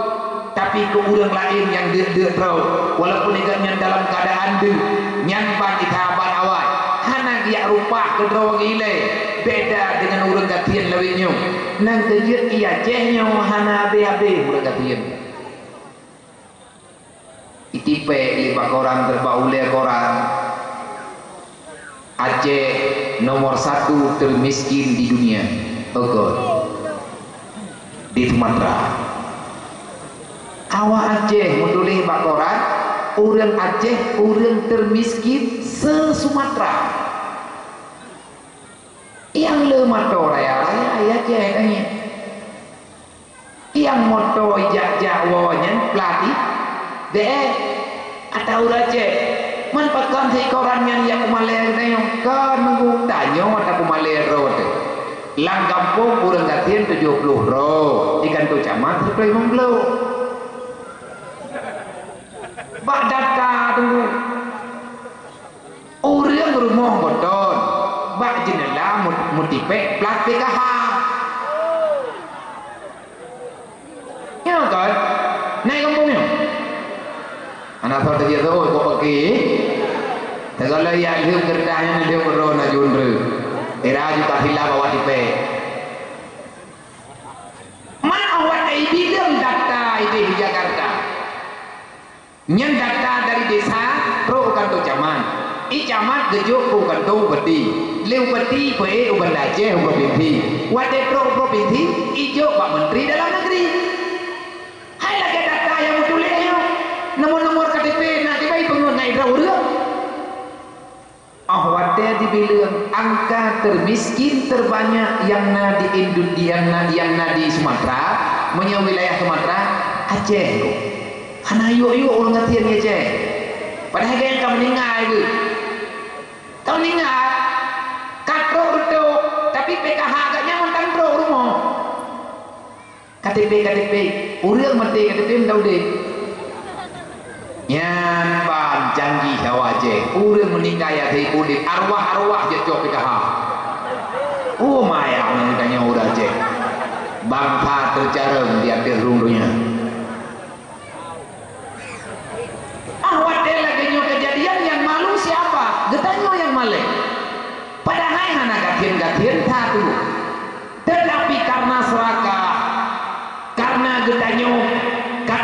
tapi keu ureuëng laén nyang deuk-deuk droe, walaupun gobnyan dalam keadaan deuk, nyan ban sahabat awai hana geujak rupa keudroe geuh ilée, beda dengan ureuëng gasien lawét nyoe. Nang keujeuet ia Aceh nyoe hana habéh-habéh ureuëng gasien. Itipék lé bak koran, teubak ulée koran, Aceh nomor satu termiskin di dunia. Oke. Di Sumatera. Awak Aceh meutuléh bak koran, ureuëng Aceh ureuëng termiskin se-Sumatera. Nyang le moto raya-raya, ya Aceh tanya. Nyang moto jak-jak woe nyan pelatih. Deh, ata ureuëng Aceh. Man pakon si koran nyan jak peumalée geutanyoe? Kon nunggu tanyoe ata peumalée droe teuh. Lam gampông ureuëng gasien tujoh ploh droe, di kantô camat sireutôh limong ploh. Bak data tunggu. Ureuëng rumoh goton bak jeuneula mut-, meutipék plat P K H. Nyoe kon, na i gampông nyoe. Hana soe teubiet soe, kok peuki. Teugala ya lheueh keureutah nyan lheueh uroe na jun re. Era ju ka silap awak tipék. Man awak ai bileueng data ideh di Jakarta. Nyan data dari desa trok u kantô camat. I camat geujok u kantô bupati. Lé bupati peuék u Banda Aceh u provinsi. Watée trok u provinsi, ijok bak menteri dalam negeri. Hai lagée data nyang meutuléh nyoe. Nomor-nomor K T P na dibai peungeut ngai droe ureuëng. Óh watée dibileueng angka termiskin terbanyak nyang na di Indo-, nyang na, nyang na di Sumatera, meunyoe wilayah Sumatera, Aceh. Hana yuk-yuk ureuëng gasien di Aceh. Padahai gobnyan ka meuninggai geuh. Ka meuninggai, ka trok reutôh, tapi P K H gobnyan mantong trok rumoh. K T P, K T P, ureuëng maté K T P mantong udeb. Nyan ban canggih awak Aceh. Ureuëng meuninggai até udeb, arwah-arwah jeuet cok P K H. Oh, maya nyan tanyoe ureuëng Aceh. Bansa teucarông di ateueh rhueng donya. Ah, watée lagée nyoe keujadian nyang malu siapa? Geutanyoe nyang malée. Padahai hana gasien-gasien that. Teutapi karena serakah, karena geutanyoe ka,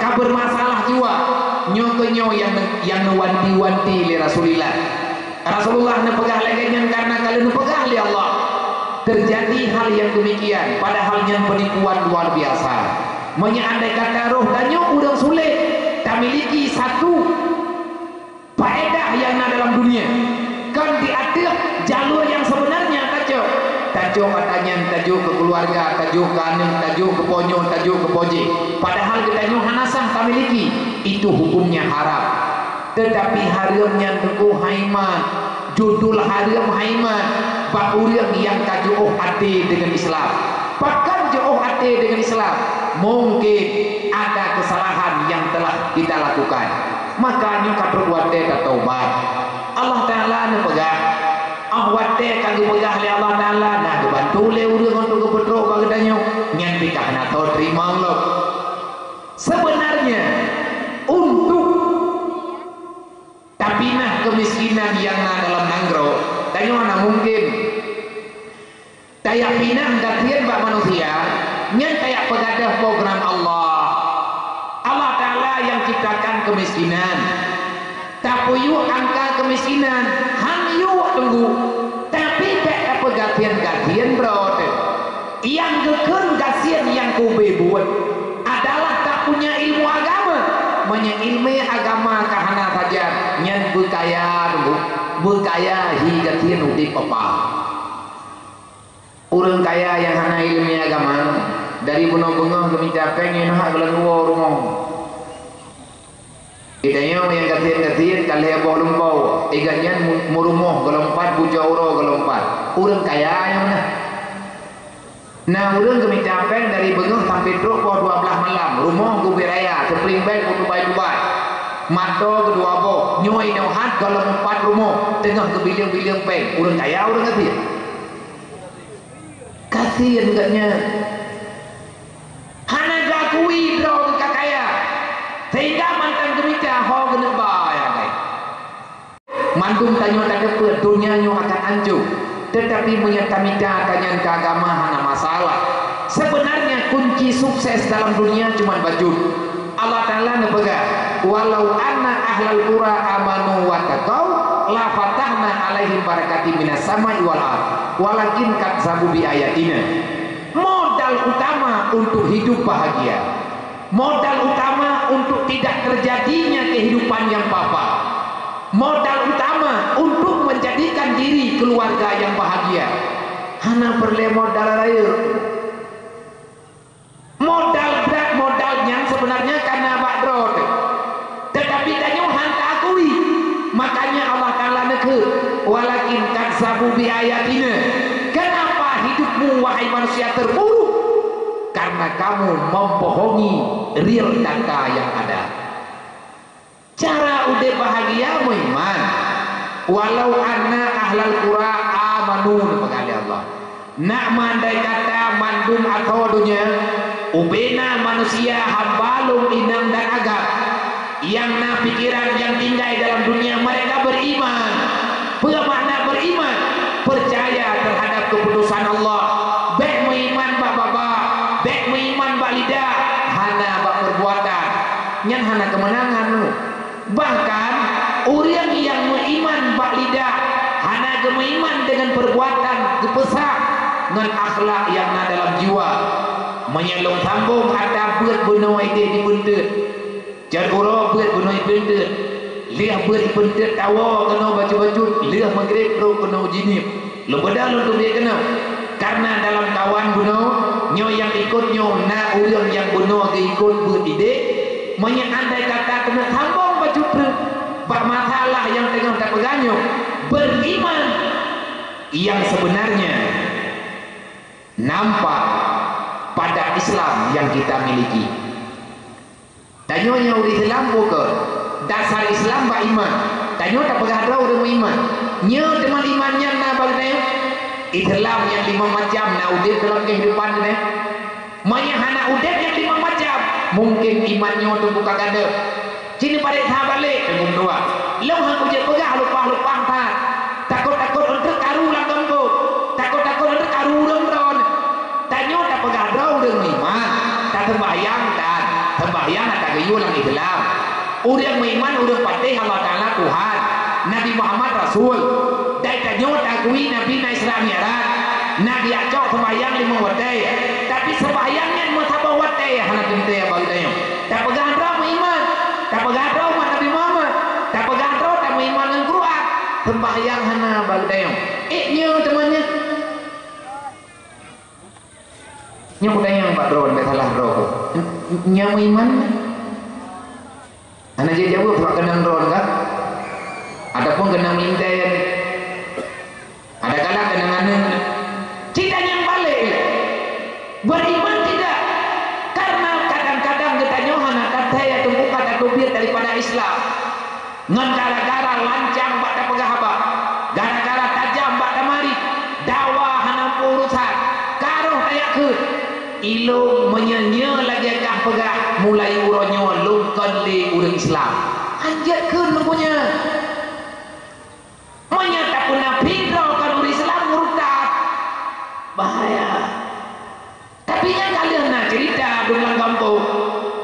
ka beurmasalah jiwa, nyoe keuh nyoe nyang, nyang neuwanti-wanti lé Rasulullah. Rasulullah neupeugah lagée nyan karena ka lheueh neupeugah lé Allah. Terjadi hal nyang demikian, padahal nyan penipuan luar biasa. Meunyoe andai kata roh tanyoe ureuëng sulet, tamiliki satu faedah nyang na dalam dunia, kon di ateueh jalur nyang sebenarnya tacok. Tacok ata nyan, tajok keu keuluwarga, tajok keu aneuk, tajok keu po nyoe, tajok keu po jih. Padahal geutanyoe hana sah tamiliki, itu hukumnya haram. Teutapi hareuem nyan teungku haiman, judul hareuem haiman, bak ureuëng nyang ka jiôh até deungon Islam. Pakon jiôh até deungon Islam? Mungkin ada kesalahan yang telah kita lakukan. Maka nyoe ka trok watée tataubat. Allah Taala neupeugah, óh watée ka geupeugah lé Allah Taala, na geubantu lé ureuëng untuk geupeutrok bak geutanyoe, nyan pih ka hana tho teurimong lom. Sebenarnya, untuk tapinah keumiskinan nyang na dalam nanggroe, tanyoe hana mungken tajak pinah gasien bak manusia, nyan tajak peugadôh program Allah. Allah Taala nyang ciptakan keumiskinan. Tapeuyue angka keumiskinan, han yue teunggu. Tapi bék tapeugasien-gasien droe teuh. Nyang geukheun gasien nyang kube buet adalah tapunya ilmu agama. Meunyoe ileumé agama ka hana sajan, nyan beukaya teunggu. Beukaya hi gasien udeb papa. Ureuëng kaya nyang hana ileumé agama, dari bunoe beungoh geumita péng nyoe hak geulangue woe rumoh. Geutanyoe nyang gasien-gasien ka lhée boh lumpoe, igat nyan mu-, meurumoh gohlom pat, bucok uroe gohlom pat. Ureuëng kaya nyang meunan. Na ureuëng geumita péng dari beungoh sampai trok poh dua blaih malam, rumoh geubi raya, seupring bag geutubai-tubai, mato keudua boh, nyoe inoe hat gohlom meupat rumoh, teungoh geubileueng-bileueng péng, ureuëng kaya ureuëng gasien. Gasien geuhnyan. Hana geuakui droe ka kaya, sehingga mantong geumita ho geuneuk ba nyang laén. Mandum tanyoe tateupeue donya nyoe akan ancô, teutapi meunyoe tamita tanyan keu agama hana masalah. Seubeunarnya kunci sukses dalam dunia cuma bacut. Allah Taala neupeugah, "Walau anna ahlal qura amanu wattaqau, lafatahna 'alaihim barakatim minas sama'i wal ardh, walakin kadzabu bi ayatina." Modal utama untuk hidup bahagia, modal utama untuk tidak terjadinya kehidupan yang papa, modal utama untuk menjadikan diri keluarga yang bahagia, hana peureulée modal rayeuk. Modal brat, modal nyang seubeunarnya ka na bak droe teuh. Teutapi tanyoe han taakui. Makanya Allah Taala neukheun, "Walakin kadzabu bi ayatina." Kenapa hidupmu, wahai manusia, terpuruk? Karena kamu membohongi real data yang ada. Cara udeb bahagia meuiman. "Walau anna ahlal qura amanu," neupeugah lé Allah. Nak meundai kata mandum atho donya, ubena manusia hamba lôn inong dan agam, nyang na pikeran nyang tinggai dalam dunia, mereka beriman. Peue makna beriman? Percaya terhadap keputusan Allah. Bék meuiman bak babah, bék meuiman bak lidah, hana bak perbuatan. Nyan hana keumeunangan. Bahkan, ureuëng nyang meuiman bak lidah, hana geumeuiman deungon perbuatan geupeusak ngon akhlak nyang na dalam jiwa. Meunyoe lôn sambong atra beuet bunoe ideh dipeunteut, cot uroe beuet bunoe ipeunteut, lheueh beuet ipeunteut tawoe keunoe bacut-bacut, lheueh meugreb trok keunoe jinéb. Lôn beudôh lôn teubiet keunoe, kareuna dalam kawan bunoe nyoe nyang ikot nyoe na ureuëng nyang bunoe geuikot beuet ideh. Meunyoe andai kata keuneuk sambong bacut treuk bak masalah nyang teungoh tapeugah nyoe, beriman yang sebenarnya nampak pada Islam yang kita miliki. Tanyoe nyang ureuëng Islam bukon. Dasar Islam bak iman. Tanyoe tapeugah droe ureuëng meuiman. Nyoe teuma iman nyan na bak geutanyoe. Islam nyang limong macam na udeb dalam kehidupan geutanyoe. Meunyoe hana udeb nyang limong macam, mungkin iman nyoe teungku ka gadôh. Ci neupareksa balek teungku meutuah. Lôn han kujeuet peugah lupah-lupah that. Takot-takot eunteuk karu lam gampông. Takot-takot eunteuk karu ureuëng droe. Tanyoe tapeugah droe ureuëng meuiman, taseumbahyang dan seumbahyang na tageuyue lam Islam. Ureuëng meuiman ureuëng patéh Allah Taala Tuhan, Nabi Muhammad Rasul. Dan tanyoe taakui Nabi na Isra Mi'raj, na geujak cok seumbahyang limong watée. Tapi seumbahyang nyan meusaboh watée hana teuntée bagi tanyoe. Tapeugah droe meuiman, tapeugah droe umat Nabi Muhammad, tapeugah droe tameuiman ngon Quran, seumbahyang hana bagi tanyoe. Ék nyoe teuma nyan. Nyoe kutanyong bak droe, bék salah droe. Nyoe meuiman? Hana jijaweueb bak keunong droe kan? Ataupun keunong intai? Adakala keunong aneuëk? Ci tanyong balek. Beriman tidak? Karena kadang-kadang geutanyoe hana tathée teungku ka tateubiet daripada Islam. Ngon gara-gara lancang bak tapeugah haba, gara-gara tajam bak tamarit, dawa hana muphom urosan, karoh tajak kheun, "Ilôn meunyoe nyoe lagée kah peugah, mulai uroe nyoe lôn kon lé ureuëng Islam." Hanjeuet kheun meunyoe nyan. Meunyoe tapeuna phi droe kon ureuëng Islam, murtad. Bahaya. Tapi nyan ka lheueh na ceurita dum lam gampông.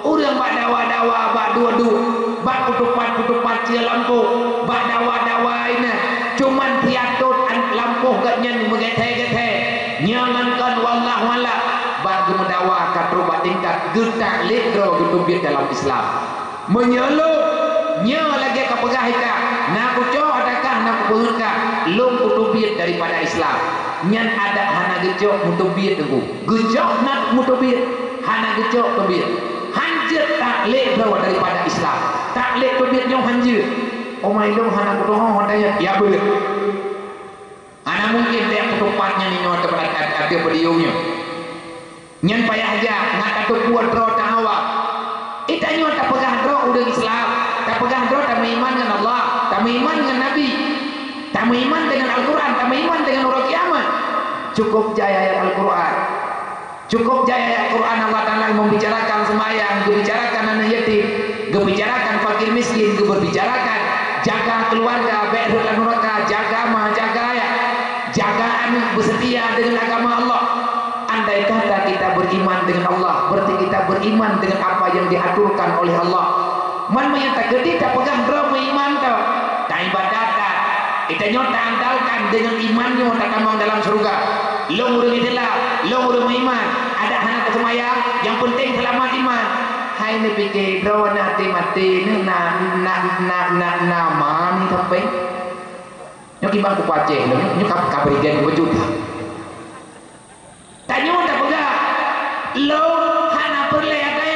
Ureuëng bak dawa-dawa, bak duek-duek, bak peutupat-peutupat sie lampôh, bak dawa-dawa inan. Cuman siat tot an-, lampôh geuhnyan meugéthée-géthée. Nyoe ngon kon wallahu a'lam, bak geumeudawa ka trok bak tingkat geutak lé droe geuteubiet dalam Islam. Meunyoe lôn, nyoe lagée kapeugah ika, na kucok atawa na kupeuheuka, lôn kuteubiet daripada Islam. Nyan adat hana geucok meuteubiet teungku. Geucok na meuteubiet, hana geucok teubiet. Hanjeuet tak lé droe daripada Islam. Tak lé teubiet nyoe hanjeuet. Omai lôn hana kutuho hana nyan, ya beuet. Hana mungkin lé peutupat nyan inoe teupeulakat ateueh podium nyoe. Nyan payah jak, na tateupeue droe teuh awak. Geutanyoe tapeugah droe ureuëng Islam, tapeugah droe tameuiman ngon Allah, tameuiman ngon Nabi, tameuiman deungon Al-Quran, tameuiman deungon uroe kiamat. Cukup jai ayat Al-Quran. Cukup jai ayat Quran Allah Ta'ala meubicarakan seumayang, geubicarakan aneuëk yatim, geubicarakan fakir miskin, geubicarakan jaga keuluwarga, bék rhot lam nuraka, jaga ma, jaga ayah, jaga aneuëk, beuseutia deungon agama Allah. Andai kata kita beriman dengan Allah, berarti kita beriman dengan apa yang diaturkan oleh Allah. Man meunyoe takeudi tapeugah droe meuiman teuh, taibadat that, geutanyoe taandalkan deungon iman nyoe tatamong dalam syeuruga. Lôn ureuëng Islam, lôn ureuëng meuiman, adak hana teuseumayang, nyang peunteng seulamat iman. Hai neupike droe na até maté, na, na, na, na, na mani sampai. Nyoe kiban kupace lôn, nyoe ka, ka berigen beujeuet. Tanyoe tapeugah, lôn hana peureulée até,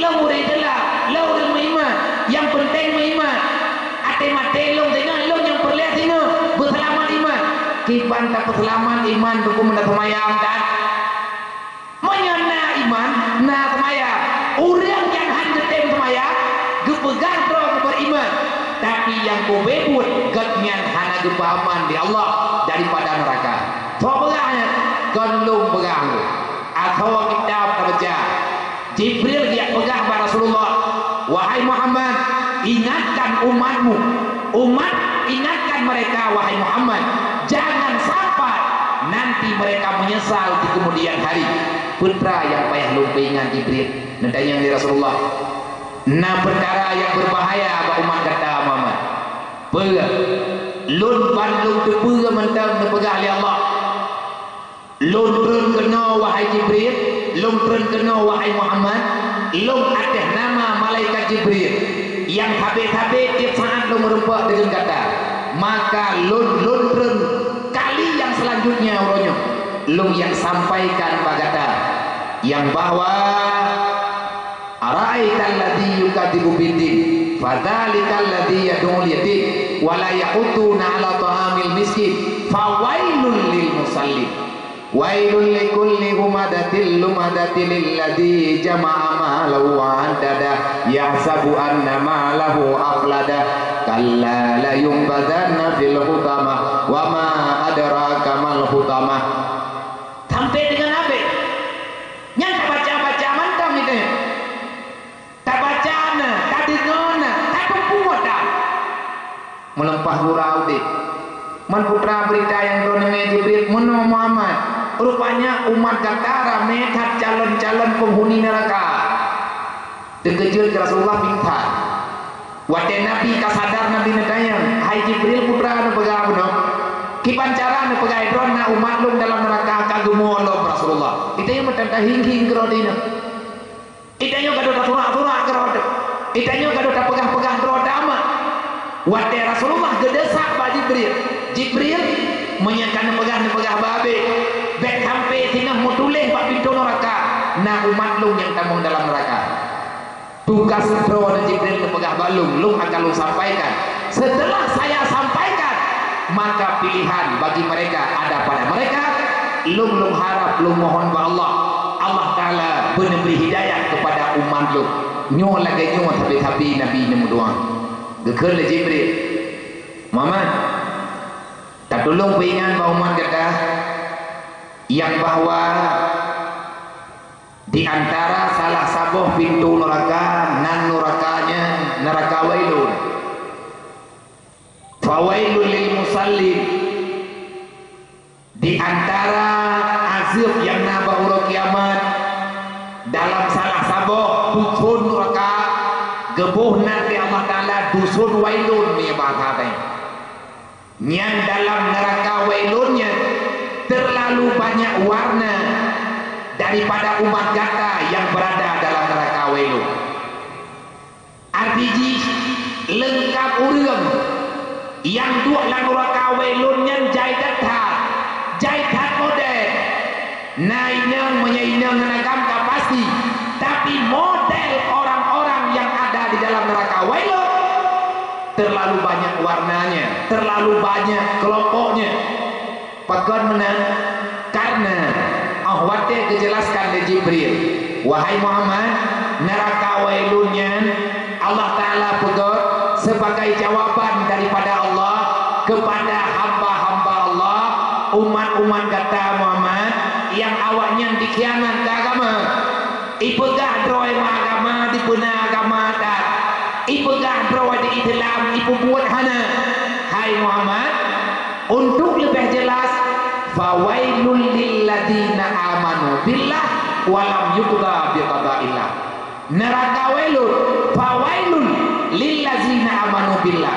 lôn ureuëng Islam, lôn ureuëng meuiman, nyang peunteng meuiman. Até maté lôn singoh, lôn nyang peureulée singoh, beuseulamat iman. Kiban tapeuseulamat iman, teungku, meunyoe seumayang that. Meunyoe na iman, na seumayang. Ureuëng nyang han geutem seumayang, geupeugah droe geuh beriman, tapi nyang geubeubeuet gobnyan hana geupeuaman lé Allah daripada neuraka. Soe peugah nyan? Kon lôn peugah. Asoe kitab tabaca. Jibril geujak peugah bak Rasulullah, "Wahai Muhammad, ingatkan umatmu." Umat, ingatkan mereka, wahai Muhammad, jangan sampai nanti mereka menyesal di kemudian hari. Peue teuma nyang payah lôn peuingat, Jibril? Neutanyong lé Rasulullah, "Na peukara nyang beubahaya bak umat gata, Muhammad." "Peue?" "Lôn ban lôn teupeue mantong neupeugah lé Allah." "Lôn treun keunoe, wahai Jibril, lôn treun keunoe, wahai Muhammad, lôn ateueh nama malaikat Jibril, nyang sabe-sabe tieb saát lôn meurumpok deungon gata. Maka lôn, lôn treun kali nyang seulanjutnya uroe nyoe, lôn nyang sampaikan bak gata, nyang bahwa, 'Ara'aital ladzi yukadzibu biddin, fadzalikal ladzi yad'ul yatim, wa la yahuddu 'ala tha'amil miskin, fawailul lil musallin.'" "Wailul likulli humadatil lumadatil ladzi jama'a malan wa 'addadah, yahsabu anna malahu akhladah, kalla layunbadzanna fil hutamah, wa ma adraka mal hutamah." Sampai deungon habéh. Nyan tabaca-baca mantong itu. Tabaca na, tadeungoe na, tateupeue that. Meulimpah gura udeb. Man peue teuma beurita nyang droeneuh ngon Jibril, meunoe Muhammad. Rupanya umat gata ramé that calon-calon peunghuni neuraka. Teukeujot Rasulullah pingsan. Watée Nabi ka sadar, Nabi neutanyong, "Hai Jibril, peue teuma neupeugah bunoe?" "Kiban cara neupeugah droe na umat lôn dalam neuraka ka geumo lom, Rasulullah." Geutanyoe meuteumé hing-hing keudroe dinoe. Geutanyoe ka deuh tasurak-surak keudroe teuh. Geutanyoe ka deuh tapeugah-peugah droe teuh amat. Watée Rasulullah geudeusak bak Jibril, "Jibril, meunyoe ka neupeugah, neupeugah bak abée, bék sampai singoh meutuléh bak pintoe neuraka, na umat lôn nyang tamong dalam neuraka." Tugas droe Jibril neupeugah bak lôn, lôn akan lôn sampaikan. Setelah saya sampaikan, maka pilihan bagi mereka ada pada mereka. Lôn, lôn harap, lôn mohon bak Allah, Allah Taala beuneubri hidayah keupada umat lôn. Nyoe lagée nyoe sabe-sabe Nabi neumeudoá. Geukheun lé Jibril, "Muhammad, tatulông peuingat bak umat gata nyang bahwa di antara salah saboh pintoe neuraka nan neuraka nyan neuraka Wailun." Fawailul lil musallin. Di antara azeueb nyang na bak uroe kiamat, dalam salah saboh dusun nuraka, geuboh nan lé Allah Taala dusun Wailun, meunyoe bahasa tanyoe. Nyang dalam neuraka Wailun nyan teurlalu banyak warna daripada umat gata nyang beurada dalam neuraka Wailun. Arti jih, leungkab ureuëng nyang duek lam nuraka Wailun nyan jai that-that, jai that model. Na inong, meunyoe inong ngon agam ka pasti, tapi model orang-orang yang ada di dalam neraka Wailun terlalu banyak warnanya, terlalu banyak kelompoknya. Pakon meunan? Karena Watée geujelaskan lé Jibril, "Wahai Muhammad, neuraka Wailun nyan Allah Ta'ala peugét sibagai jawaban daripada Allah keupada hamba-hamba Allah, umat-umat gata Muhammad, nyang awaknyan dikhianat keu agama. Ipeugah droe meuagama, dipeuna agama that. Ipeugah droe di Islam, ipeubuet hana. Hai Muhammad, untuk leubeh jelas, fawailul lil ladzina amanu billah wa lam yuqda bi qadaillah." Neuraka Wailun, fawailul lil ladzina amanu billah.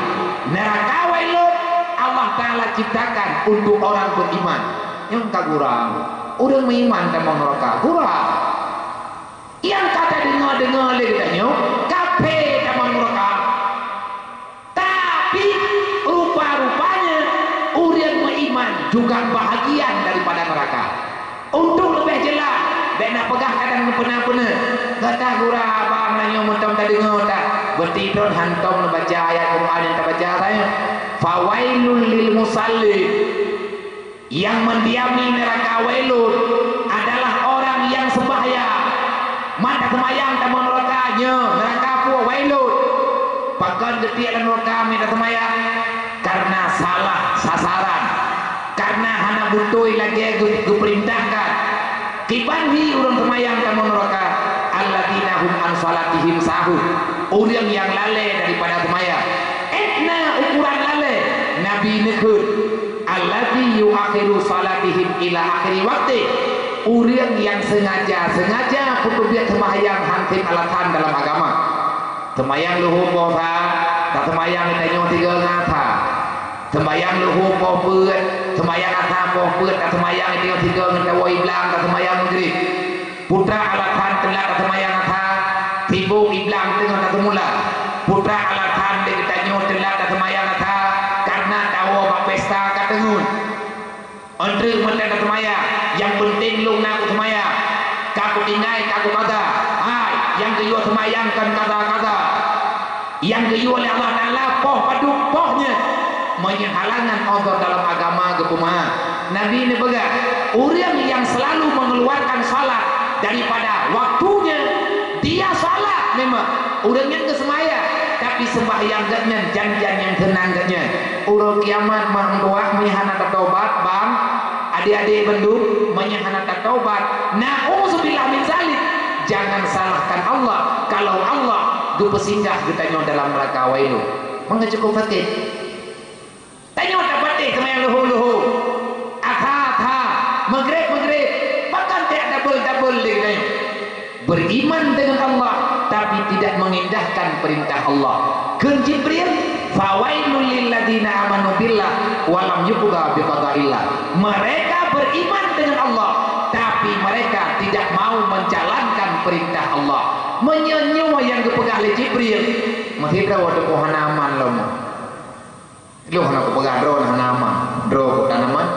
Neuraka Wailun Allah Ta'ala ciptakan untuk orang beriman. Nyang ka gura, ureuëng meuiman tamong neuraka, gura. Nyang ka tadeungoe-deungoe lé geutanyoe, kafé tamong neuraka. Tapi, rupa-rupanya, ureuëng meuiman juga bahagian daripada neuraka. Untuk leubeh jelas, bék na peugah kadang neupeuna-peuna. Gata gura abang na nyoe meutom tadeungoe that. Beuti tron hantom neubaca ayat Quran nyang tabaca saja. Fawailul lil musallin. Yang mendiami neraka Wailun adalah orang yang sembahyang. Mata sembahyang tamong neraka, nyoe neraka pue Wailun. Pakon geutiek lam neraka mita sembahyang? Karena salah sasaran. Karena hana beutôi lagée geu-, geupeurintahkan. Kiban hi ureuëng seumayang tamong neuraka, alladzina hum an shalatihim sahun, ureuëng nyang lalée daripada seumayang. Etna ukuran lalée, Nabi neukheun, alladzi yuakhiru shalatihim ila akhiri waqti, ureuëng nyang sengaja-sengaja peuteubiet seumayang han tem alasan dalam agama. Seumayang luhô poh sa, taseumayang tanyoe tiga ngon asa. Seumayang luhô poh peuet, seumayang asa poh peuet, taseumayang tanyoe tiga ngon tawoe iblang, taseumayang Maghrib. Putra alasan teulat taseumayang asa, sibok iblang teungoh taseumula. Putra alasan lé geutanyoe teulat taseumayang asa, kareuna tawoe bak pesta ka teungeut. Eunteuk meunan taseumayang, nyang peunteng lôn na kuseumayang. Ka kutinggai, ka kukaza. Hai, nyang geuyue seumayang kon kaza-kaza. Nyang geuyue lé Allah Taala poh padub poh nyan. Meunyoe halangan uzur dalam agama geupeumeu'ah. Nabi neupeugah, ureuëng nyang seulalu mengeluarkan salat daripada waktunya, dia salat memang. Ureuëng nyan geuseumayang, tapi seumbahyang geuhnyan jan-jan nyang seunang geuhnyan. Uroe kiamat meutuah meunyoe hana tatobat, bang, adik-adik bandum, meunyoe hana tatobat, na'udzubillah min zalik, jangan salahkan Allah kalau Allah geupeusinggah geutanyoe dalam neuraka Wailun. Maka cukup sakét. Tanyoe tapatéh seumayang luhô-luhô, asa-asa, Maghrib-Maghrib, pakon tajak dabel-dabel lé geutanyoe. Beriman dengan Allah, tapi tidak mengindahkan perintah Allah. Kheun Jibril, "Fawailul lil ladzina amanu billah wa lam yuqda bi qadaillah." Mereka beriman dengan Allah, tapi mereka tidak mau menjalankan perintah Allah. Meunyoe nyoe nyang geupeugah lé Jibril, meusidroe teupeu hana aman lom. Lôn hana kupeugah droe na hana aman. Droe kok tan aman.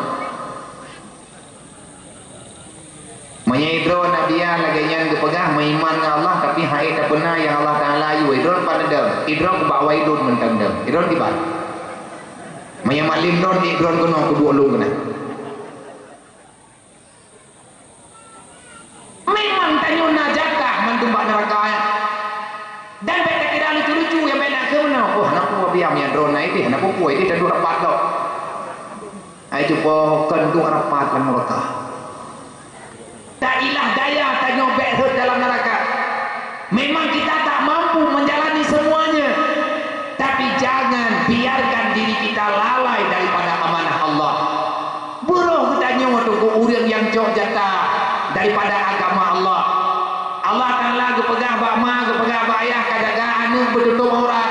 Meunyoe droe na biya lagée nyan geupeugah meuiman ngon Allah, tapi hai tapeuna nyang Allah Taala yue, droe pat neudong. Idroe kubak Wailun mantong dong. Idroe kiban. Meunyoe malim droe, idroe keunoe kubuek lôn keunan. Memang tanyoe na jatah mandum bak neuraka nyan. Dan bék takira lucu-lucu nyang bék na keunoe. Oh, hana peue biam nyang droe na ideh, hana peue-peue ideh, taduek rapat lom. Ai cupo kon duek rapat lam neuraka. Tailah daya tanyoe bék rhot dalam neuraka. Memang kita tak mampu menjalani semuanya, tapi jangan biarkan diri kita lalai daripada amanah Allah. Beurôh geutanyoe teungku ureuëng nyang cok jatah daripada agama Allah. Allah Taala geupeugah bak ma, geupeugah bak ayah ka jaga aneuëk beututôp aurat.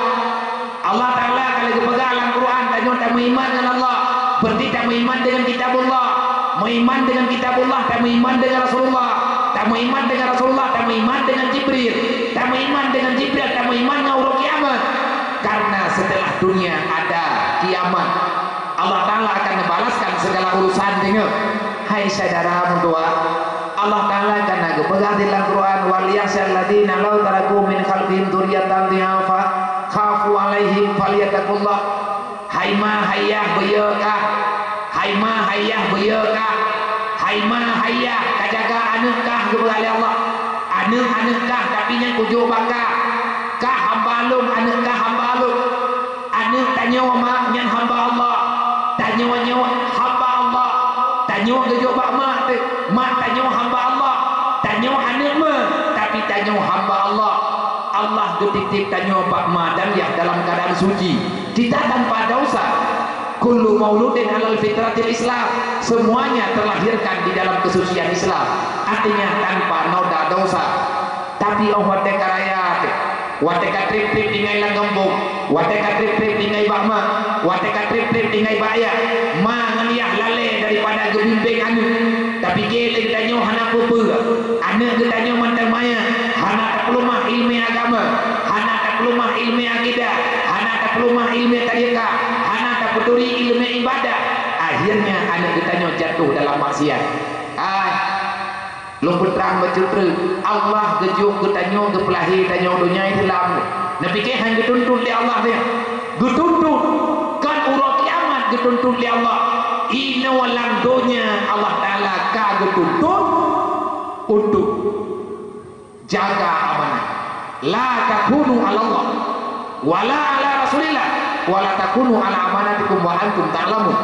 Allah Taala ka lheueh geupeugah lam Quran, tanyoe tameuiman ngon Allah, berarti tameuiman dengan Kitabullah. Meuiman dengan Kitabullah, tameuiman dengan Rasulullah. Tameuiman dengan Rasulullah, tameuiman dengan Jibril. Tameuiman dengan Jibril, tameuiman ngon uroe kiamat. Karena setelah dunia ada kiamat, Allah Taala akan membalaskan segala urusan dengan, hai syedara meutuah, Allah Taala ka na geupeugah di lam Quran, "Wal yakhsyal ladzina law taraku min khalfihim dzurriyyatan dhi'afa khafu 'alaihim falyattaqullah." Hai ma, hai yah, beuyeu kah? Hai ma, hai yah, beuyeu kah? Hai ma, hai yah, ka jaga aneuëk kah geupeugah lé Allah. Aneuëk, aneuëk kah, tapi nyang kujok bak kah. Kah hamba lôn, aneuëk kah hamba lôn. Aneuëk tanyoe mak nyan hamba Allah. Tanyoe nyoe hamba Allah. Tanyoe geujok bak mak teuh. Mak tanyoe hamba Allah. Tanyoe aneuëk meuh, tapi tanyoe hamba Allah. Allah geutitip tanyoe bak ma dan yah dalam keadaan suci. Kita tanpa dosa. Kullu mauludin alal fitratil Islam. Semuanya terlahirkan di dalam kesucian Islam. Artinya tanpa noda dosa. Tapi óh watée ka raya teuh, watée ka treb-treb tinggai lam gampông, watée ka treb-treb tinggai bak ma, watée ka treb-treb tinggai bak yah, ma ngon yah lalée daripada geubimbéng aneuëk. Tapike lé geutanyoe hana peue-peue. Aneuëk geutanyoe mantong manyang, hana tapeuleumah iéleumé agama, hana tapeuleumah iéleumé akidah, hana tapeuleumah iéleumé tarekat, hana tapeuturi iéleumé ibadah. Akhirnya aneuëk geutanyoe jatuh dalam maksiat. Ah, lôn peutrang bacut treuk, Allah geujok geutanyoe geupeulahé tanyoe donya Islam. Neupike hán geutuntut lé Allah nyan. Geutuntut, kon uroe kiamat geutuntut lé Allah. Inoe lam donya Allah Taala ka geutuntut untuk jaga amanah. La takunu 'alallah, wala 'ala Rasulillah, wala takunu 'ala amanatikum wa antum ta'lamun.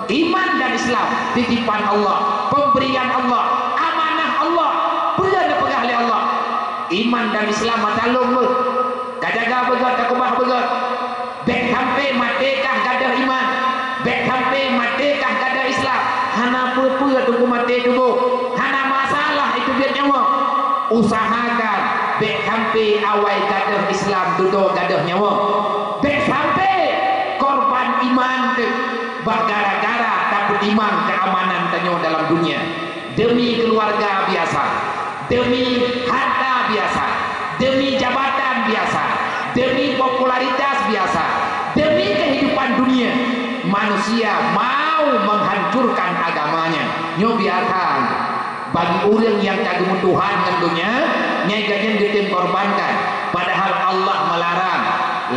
Iman dan Islam titipan Allah, pemberian Allah, amanah Allah, peue neupeugah lé Allah. Iman dan Islam mata lôn beuh. Ka jaga beugét, ka keubah beugét. Bék sampai maté kah gadôh iman. Bék sampai maté kah gadôh Islam. Hana peue-peue teungku maté tuboh. Hana masalah itu biet nyawa. Usahakan bék sampai awai gadôh Islam dudoe gadôh nyawa. Bék sampai korban iman teuh bak gara-gara tapeutimang keamanan tanyoe dalam dunia. Demi keluarga biasa, demi harta biasa, demi jabatan biasa, demi popularitas biasa, demi kehidupan dunia, manusia mau menghancurkan agamanya. Nyoe biasa. Bagi ureuëng nyang ka geumeutuhan ngon donya, nyan gobnyan geutem korbankan. Padahal Allah melarang,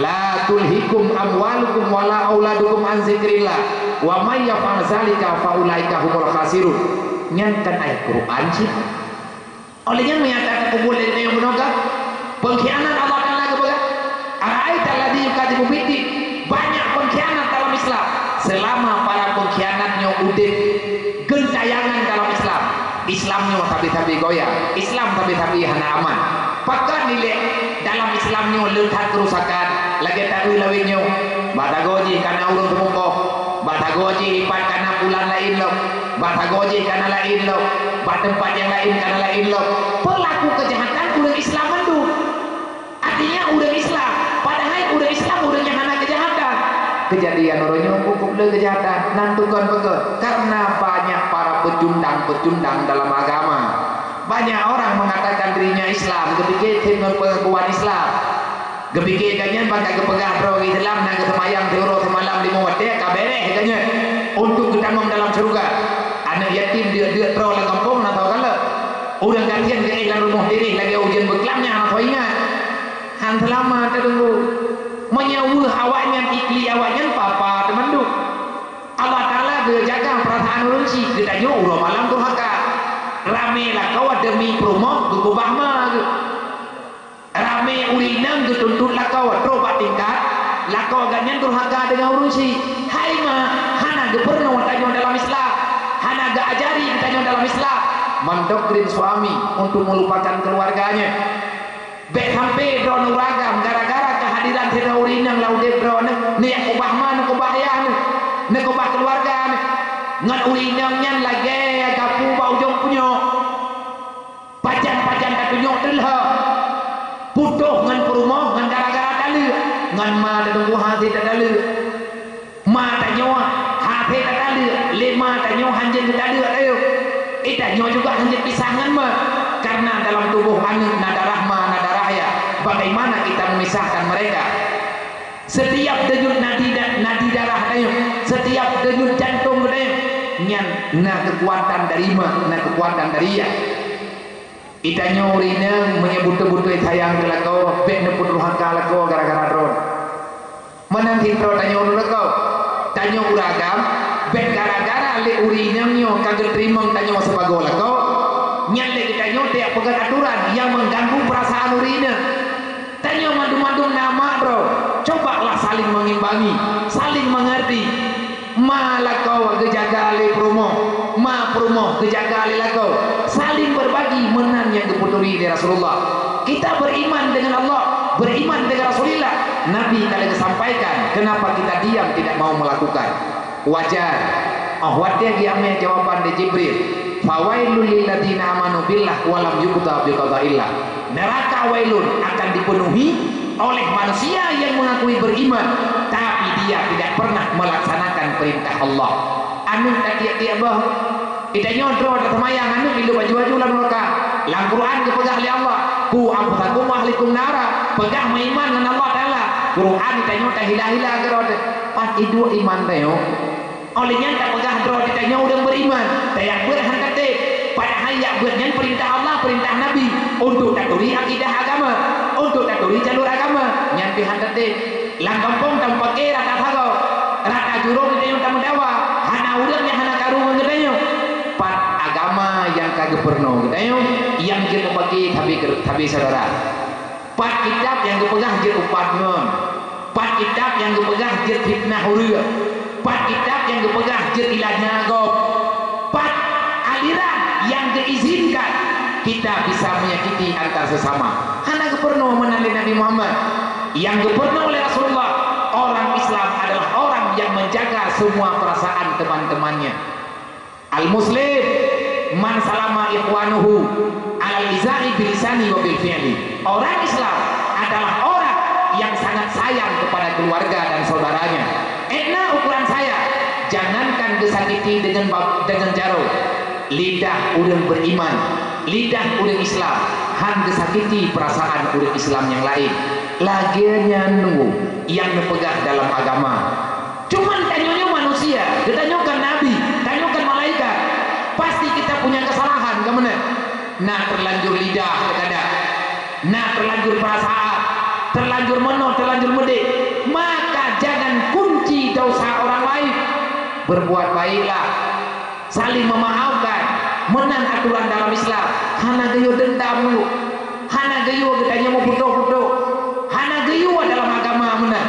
"La tulhikum amwalukum wala auladukum an zikrillah, wa may yaf'al zalika fa ulaika humul khasirun." Nyan kan ayat Quran cit. Óh lheueh nyan meunyo ka tapeubuet lé geutanyoe bunoe ka, pengkhianat Allah Taala geupeugah, "Ara'aita alladzi yukadzibu biddin." Banyak pengkhianat dalam Islam. Selama para pengkhianat nyoe udeb, gentayangan dalam Islam, Islam nyoe sabe-sabe goyang, Islam sabe-sabe hana aman. Pakon ilée dalam Islam nyoe le that keurusakan, lagée taeu lawét nyoe. Bak sagoe jih kana ureuëng seumukoh, bak sagoe jih ipat kana bulan laén lom, bak sagoe jih kana laén lom, bak teumpat nyang laén kana laén lom. Pelaku kejahatan ureuëng Islam mandum. Artinya ureuëng Islam, padahai ureuëng Islam ureuëng nyang hana keujahatan. Keujadian uroe nyoe pukuk le keujahatan, nan tukon peugah, karena banyak para pecundang-pecundang dalam agama. Banyak orang mengatakan dirinya Islam, geupike that ngon pengakuan Islam. Geupike gobnyan bak ka geupeugah droe Islam nyang geuseumayang siuroe seumalam limong watée ka beres gobnyan untuk geutamong dalam syeuruga. Aneuëk yatim deuk-deuk droe lam gampông na tho kalon. Ureuëng gasien geuéh lam rumoh dirih lagée ujeuen beuklam nyang hana tho ingat. Han seulamat teungku. Meunyoe weueh awaknyan, ikli awaknyan papa teumandum. Allah Taala geujaga peurasaan ureuëng syiek, geutanyoe uroe malam durhaka. Ramé lakoe demi peurumoh geukeubah ma geuh. Ramé ureuëng inong geutuntut lakoe trok bak tingkat lakoe gobnyan durhaka deungon ureuëng syiek. Hai ma, hana geupeurunoe tanyoe dalam Islam, hana geuajari geutanyoe dalam Islam. Mendoktrin suami untuk melupakan keluarganya. Bék sampai droeneuh uragam gara-gara keuhadiran sidroe ureuëng inong lam udeb droeneuh, neujak keubah ma, neukeubah ayah neuh, neukeubah keuluwarga neuh. Ngon ureuëng inong nyan lagée gapu bak ujong punyok. Pajan-pajan tatunyok teulheueh. Putôh ngon peurumoh ngon gara-gara taleuek, ngon ma tatunggu hase tataleuek. Ma tanyoe hase tataleuek, lé ma tanyoe hanjeuet geutaleuek rayeuk. Eh, tanyoe juga hanjeuet pisah ngon ma, karena dalam tuboh aneuëk na darah ma, na darah yah. Bagaimana kita memisahkan mereka? Setiap denyut nadi da-, nadi darah tanyoe, setiap denyut jantong geutanyoe, nyan na keukuatan dari ma, na keukuatan dari yah. Geutanyoe ureuëng inong meunyoe beutôi-beutôi sayang keu lakoe, bék neupeudurhaka lakoe gara-gara droe. Meunan sidroe tanyoe ureuëng lakoe, tanyoe ureuëng agam, Bék gara-gara lé ureuëng inong nyoe ka geuteurimong tanyoe sibagoe lakoe, nyan lé geutanyoe tajak peugét atoran nyang meuganggu peurasaan ureuëng inong. Tanyoe mandum-mandum na mak droe, cobalah saling mengimbangi, saling mengerti. Ma lakoe geujaga lé peurumoh, ma peurumoh geujaga lé lakoe, saling berbagi, meunan nyang geupeuturi lé Rasulullah. Kita beriman dengan Allah, beriman dengan Rasulullah. Nabi ka lheueh geusampaikan, kenapa kita diam tidak mau melakukan? Wajar. Óh watée jiamé jawaban lé Jibril, "Fawailul lilladzina amanu billah wa lam yuqda biqadaillah." Neraka wailun akan dipenuhi oleh manusia yang mengakui beriman, tapi dia tidak pernah melaksanakan perintah Allah. Aneuëk tatiek-tiek boh. Geutanyoe droe taseumayang aneuëk ilok baju-baju lam neraka. Lam Quran geupeugah lé Allah, "Qu anfusakum wa ahlikum nara." Peugah meuiman ngon Allah Taala. Quran geutanyoe tahila-hila keudroe. Pat iduek iman tanyoe. Óh lheueh nyan tapeugah droe geutanyoe ureuëng beriman, tajak beuet han tatem. Padahai jak beuet nyan peurintah Allah, peurintah Nabi, untuk taturi akidah agama, untuk taturi jalur agama. Nyan pih han tatem. Lam gampông tameupaké rata sagoe, rata jurông geutanyoe tameudawa, hana ureuëng nyang hana karu ngon geutanyoe. Pat agama nyang ka geupeurunoe geutanyoe, nyang jeuet meupaké sabe, sabe syedara. Pat kitab nyang geupeugah jeuet upat ngon. Pat kitab nyang geupeugah jeuet fitnah ureuëng. Pat kitab nyang geupeugah jeuet ilanya gob. Pat aliran nyang geuizinkan kita bisa menyakiti antar sesama. Hana geupeurunoe meunan lé Nabi Muhammad. Nyang geupeurunoe lé Rasulullah, orang Islam adalah orang yang menjaga semua perasaan teman-temannya. Al-muslim man salama ikhwanuhu alal izai bilisani wa bil fi'li. Orang Islam adalah orang yang sangat sayang kepada keluarga dan saudaranya. Ék na ukuran saya, jangankan geusakiti dengan ba-, dengan jaroe. Lidah ureuëng beriman, lidah ureuëng Islam, han geusakiti perasaan ureuëng Islam nyang laén. Lagée nyan nyoe nyang neupeugah dalam agama. Cuman tanyoe nyoe manusia, geutanyoe kan nabi, tanyoe kan malaikat. Pasti kita punya kesalahan, ka meunan? Na terlanjur lidah terkadang, na terlanjur perasaan, terlanjur meunoe, terlanjur meudeh. Maka jangan kunci dosa orang lain. Berbuat baiklah, saling memaafkan. Meunan aturan dalam Islam. Hana geuyue dendam dulu. Hana geuyue geutanyoe meuputôh-putôh. Hana geuyue dalam agama meunan.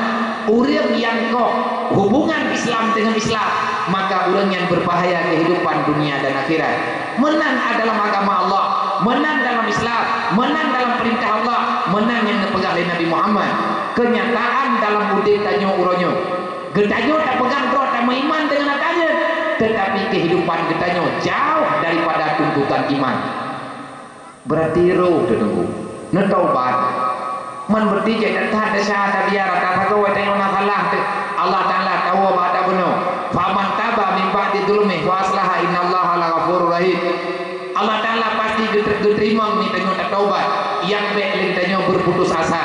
Ureuëng nyang koh hubungan Islam dengan Islam, maka ureuëng nyan berbahaya kehidupan dunia dan akhirat. Meunan adalah agama Allah, meunan dalam Islam, meunan dalam perintah Allah, meunan nyang neupeugah lé Nabi Muhammad. Kenyataan dalam udeb tanyoe uroe nyoe. Geutanyoe tapeugah droe tameuiman deungon ata nyan, tetapi kehidupan geutanyoe jauh daripada tuntutan iman. Berarti roh teuneuk neutaubat. Man beutijak that-that desya tabiar, rata sagoe tanyoe na salah teuh. Allah Taala tawoe bak ata bunoe. Faman taba min ba'di zulmi wa aslaha innallaha laghafurur rahim. Allah Taala pasti geut-, geuteurimong meunyoe tanyoe tataubat. Nyang bék lé tanyoe berputus asa.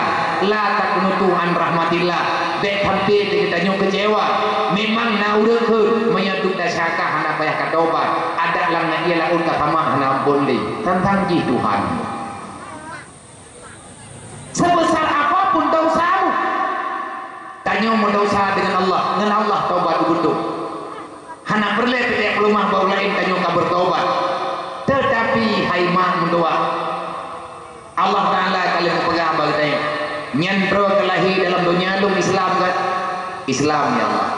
La taqnutu an rahmatillah. Bék sampai lé tanyoe kecewa. Memang na ureuëng kheun meunyoe duek desya ka hana payah kataubat. Adak lam nanggroe laôt ka sama hana ampôn lé. Tantang jih Tuhan. Sebesar apapun dosamu, tanyoe meudesya deungon Allah, ngon Allah taubat beutôi. Hana peureulée peuleumah bak ureuëng laén tanyoe ka beutaubat. Teutapi hai mak meutuwah, Allah Taala ka lheueh geupeugah bak geutanyoe, "Nyan droe keu lahé dalam donya lôn Islam kan?" "Islam, ya Allah."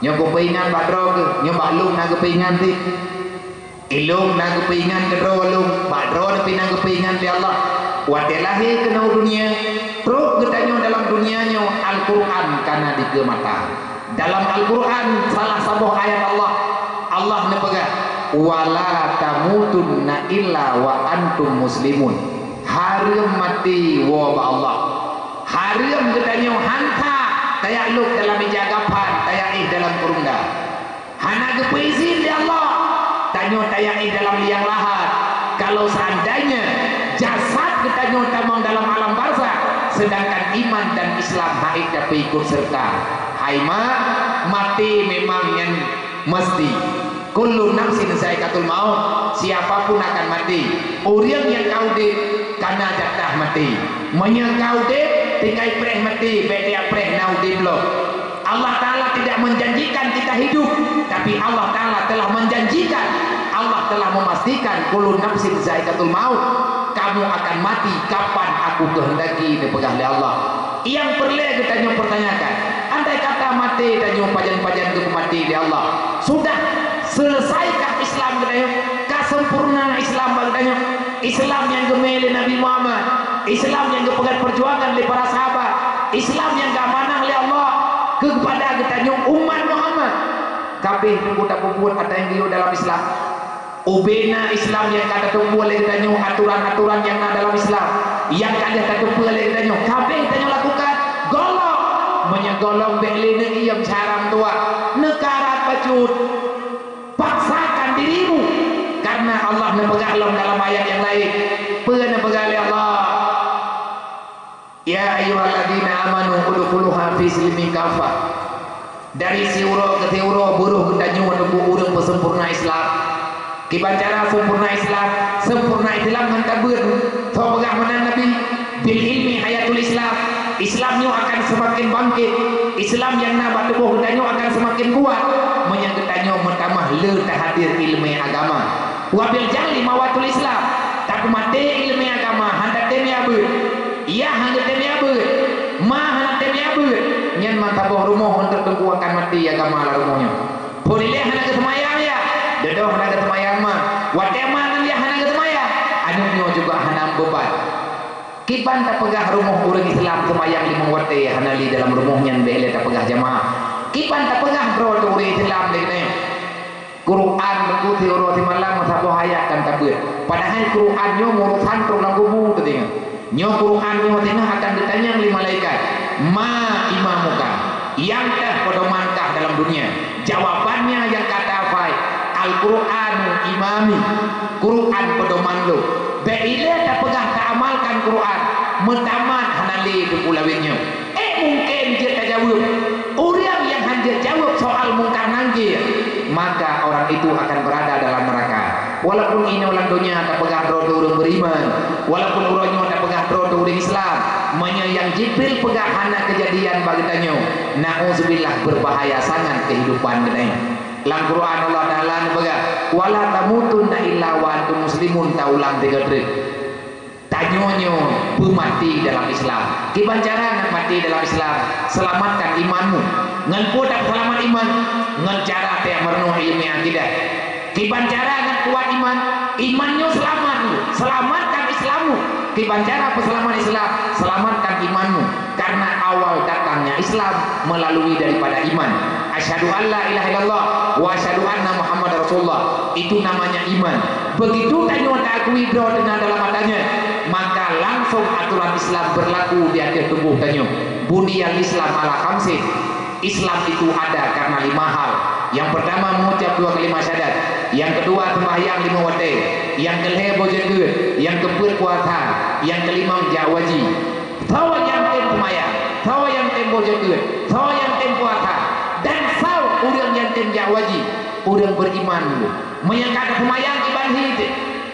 "Nyoe kupeuingat bak droe keuh, nyoe bak lôn na geupeuingat cit." Ilôn na geupeuingat keu droe lôn, bak droe pih na geupeuingat lé Allah. Watée lahé keunoe u dunia, trok geutanyoe dalam dunia nyoe, Al-Qur'an ka na dikeue mata. Dalam Al-Qur'an salah saboh ayat Allah, Allah neupeugah, "Wa la tamutunna illa wa antum muslimun." Hareuem maté woe bak Allah. Hareuem geutanyoe han that tajak lôb dalam ija gapan, tajak éh dalam kurungga. Hana geupeuizin lé Allah tanyoe tajak éh dalam liang lahat. Kalau seandainya jasad geutanyoe tamong dalam alam barzakh, sedangkan iman dan Islam hana tapeuikot serta. Hai mak, maté memang nyan meusti. Kullu nafsin zaikatul maut, siapa pun akan mati. Ureuëng nyang ka udeb, ka na jatah maté. Meunyoe ka udeb, tinggai preh maté, bék tajak preh na udeb lom. Allah Taala tidak Menjanjikan kita hidup, tapi Allah Ta'ala telah menjanjikan, Allah telah memastikan, "Kullu nafsin zaikatul maut." Kamu akan mati kapan aku kehendaki, dipeugah lé Allah. Nyang peureulée geutanyoe pertanyakan, andai kata maté tanyoe pajan-pajan geupeumati lé Allah, sudah seuleusai kah Islam geutanyoe, ka sempurna Islam bak geutanyoe? Islam nyang geumé lé Nabi Muhammad, Islam nyang geupeugét peujuangan lé para sahabat, Islam nyang geuamanah lé Allah keupada geutanyoe umat Muhammad. Kabéh teungku tapeubuet ata nyang geuyue dalam Islam. Ubena Islam nyang ka tateupeue lé geutanyoe aturan-aturan nyang na dalam Islam, nyang ka lheueh tateupeue lé geutanyoe, kabéh tanyoe lakukan. Gohlom, meunyoe gohlom bék lé neuiem cara meutuah, neukarat bacut. Paksakan dirimu, karena Allah neupeugah lom dalam ayat nyang laén. Peue neupeugah lé Allah? "Ya ayyuhalladzina amanu udkhuluha fi silmi kafah." Dari siuroe keu siuroe beurôh geutanyoe teungku ureuëng peusempurna Islam. Kiban cara sempurna Islam? Sempurna Islam ngon tabeuet. Soe peugah meunan Nabi? "Bil ilmi hayatul Islam." Islam nyoe akan seumaken bangkét. Islam nyang na bak tuboh geutanyoe akan seumaken kuat meunyoe geutanyoe meutamah le tahadir iéleumé agama. "Wa bil jahli mawatul Islam." Tapeumaté iéleumé agama, hana tem abeuet. Yah hana tem abeuet. Ma hana tem abeuet. Nyan meusaboh rumoh untuk teungku akan maté agama lam rumoh nyoe. Phon ilée hana geuseumayang yah, dudoe hana geuseumayang ma. Watée ma ngon yah hana geuseumayang, aneuk nyoe juga hana meubeban. Kiban tapeugah rumoh ureuëng Islam seumayang limong watée hana lé dalam rumoh nyan bék lé tapeugah jamaah. Kiban tapeugah droe teuh ureuëng Islam lé geutanyoe. Quran teungku siuroe simalam meusaboh ayat kan tabeuet. Padahai Quran nyoe meurusan trok lam kubu teudeungoe. Nyoe Quran nyoe singoh akan geutanyong lé malaikat, "Ma imamuka?" Nyang teuh peudoman kah dalam dunia? Jawabannya nyang ka tafai, "Al-Qur'anu imami." Quran peudoman lôn. Bék ilée tapeugah taamalkan Quran, meutamat hana lé teungku lawét nyoe. Eh, mungken jeuet tajaweueb. Ureuëng nyang hana jeuet jaweueb soal Mungkar Nangkir, maka orang itu akan berada dalam neraka. Walaupun inoe lam donya tapeugah droe teuh ureuëng beriman, walaupun uroe nyoe tapeugah droe teuh ureuëng Islam, meunyoe nyang Jibril peugah hana keujadian bak geutanyoe, na'udzubillah, berbahaya sangat kehidupan geutanyoe. Lam Quran Allah Taala neupeugah, "Wala tamutunna illa wa antum muslimun," taulang tiga treuk. Tanyoe nyoe beumaté dalam Islam. Kiban cara ngon maté dalam Islam? Selamatkan imanmu. Ngon peue tapeuseulamat iman? Ngon cara tajak meurunoe iéleumé akidah. Kiban cara ngon kuat iman? Iman nyoe seulamat, selamatkan Islammu. Kiban cara peuseulamat Islam? Selamatkan imanmu. Karena awal datangnya Islam melalui daripada iman. Asyhadu an la ilaha illallah wa asyhadu anna Muhammadar Rasulullah. Itu namanya iman. Begitu tanyoe taakui droe teuh na dalam ata nyan, maka langsung aturan Islam berlaku di ateueh tuboh tanyoe. Buniyal Islam ala khamsin. Islam itu ada karena lima hal. Yang pertama, mengucap dua kalimat syahadat. Yang kedua, sembahyang lima watée. Yang keulhée, boh jeuet geuet. Yang keupeuet, puasa. Yang kelima, jak haji. Soe nyang tem seumayang, soe nyang tem boh jeuet geuet, soe nyang tem puasa, dan soe ureuëng nyang tem jak haji? Ureuëng beriman. Meunyoe ka taseumayang kiban hi teuh,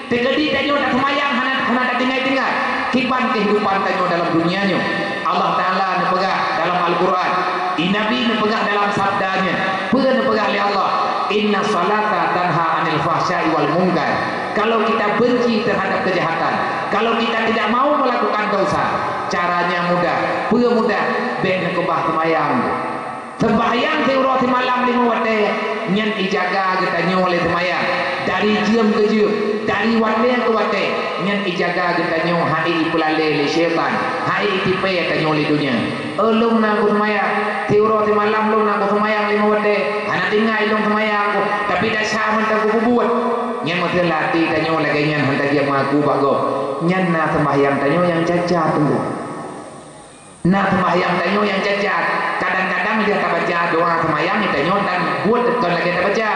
teukeudi tanyoe taseumayang hana, hana tatinggai-tinggai, kiban kehidupan tanyoe dalam dunia nyoe? Allah Taala neupeugah dalam Al-Quran, i Nabi neupeugah dalam sabda-Nya. Peue neupeugah lé Allah? "Inna salata tanha anil fahsya'i wal munkar." Kalau kita benci terhadap kejahatan, kalau kita tidak mau melakukan dosa, caranya mudah. Peue mudah? Bék neukeubah seumayang. Seumayang siuroe simalam limong watée, nyan ijaga geutanyoe lé seumayang. Dari jeuem keu jeuem, dari watée keu watée, nyan ijaga geutanyoe, han ipeulalée lé syaitan, han itipée tanyoe lé dunia. Oh, lôn na kuseumayang, siuroe simalam lôn na kuseumayang limong watée, hana tinggai lôn seumayang ku, tapi desya mantong kupeubuet. Nyan meuteulati tanyoe lagée nyan han tajieb mengaku bak gob. Nyan na seumayang tanyoe nyang cacat teungku. Na seumayang tanyoe nyang cacat. Kadang-kadang lheueh tabaca doa seumayang tanyoe dan buet kon lagée tabaca.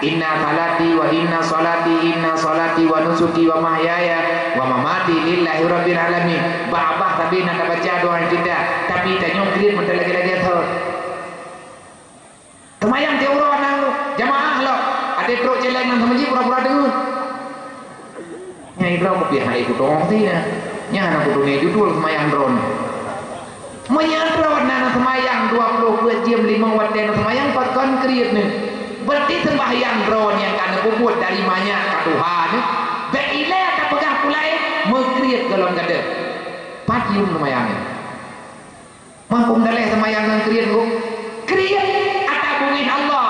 Inna salati wa inna salati, inna salati wa nusuki wa mahyaya wa mamati lillahi rabbil alamin. Babah sabe na tabaca doa kita, tapi tanyoe kriet meuteulagée-lagée thon. Seumayang tiep uroe nang jamaah lom, até trok céléng nang seumeujih pura-pura deungon. Nyang droe mupiah hai kutong sih na. Nyang hana kutuné judul seumayang droe. Meunyoe droe na Seumayang dua ploh peuet jeuem limong watèe na seumayang pakon kriet nyoe. Berarti seumbahyang droe nyang ka neupeubuet dari manyak ka tuha nyoe. Bèk ilèe ka peugah pulai meukriet gohlom gadeuh. Pat yum seumayang nyoe. Mampu meudaléh seumayang ngon kriet nyoe. Kriet ata beungéh Allah.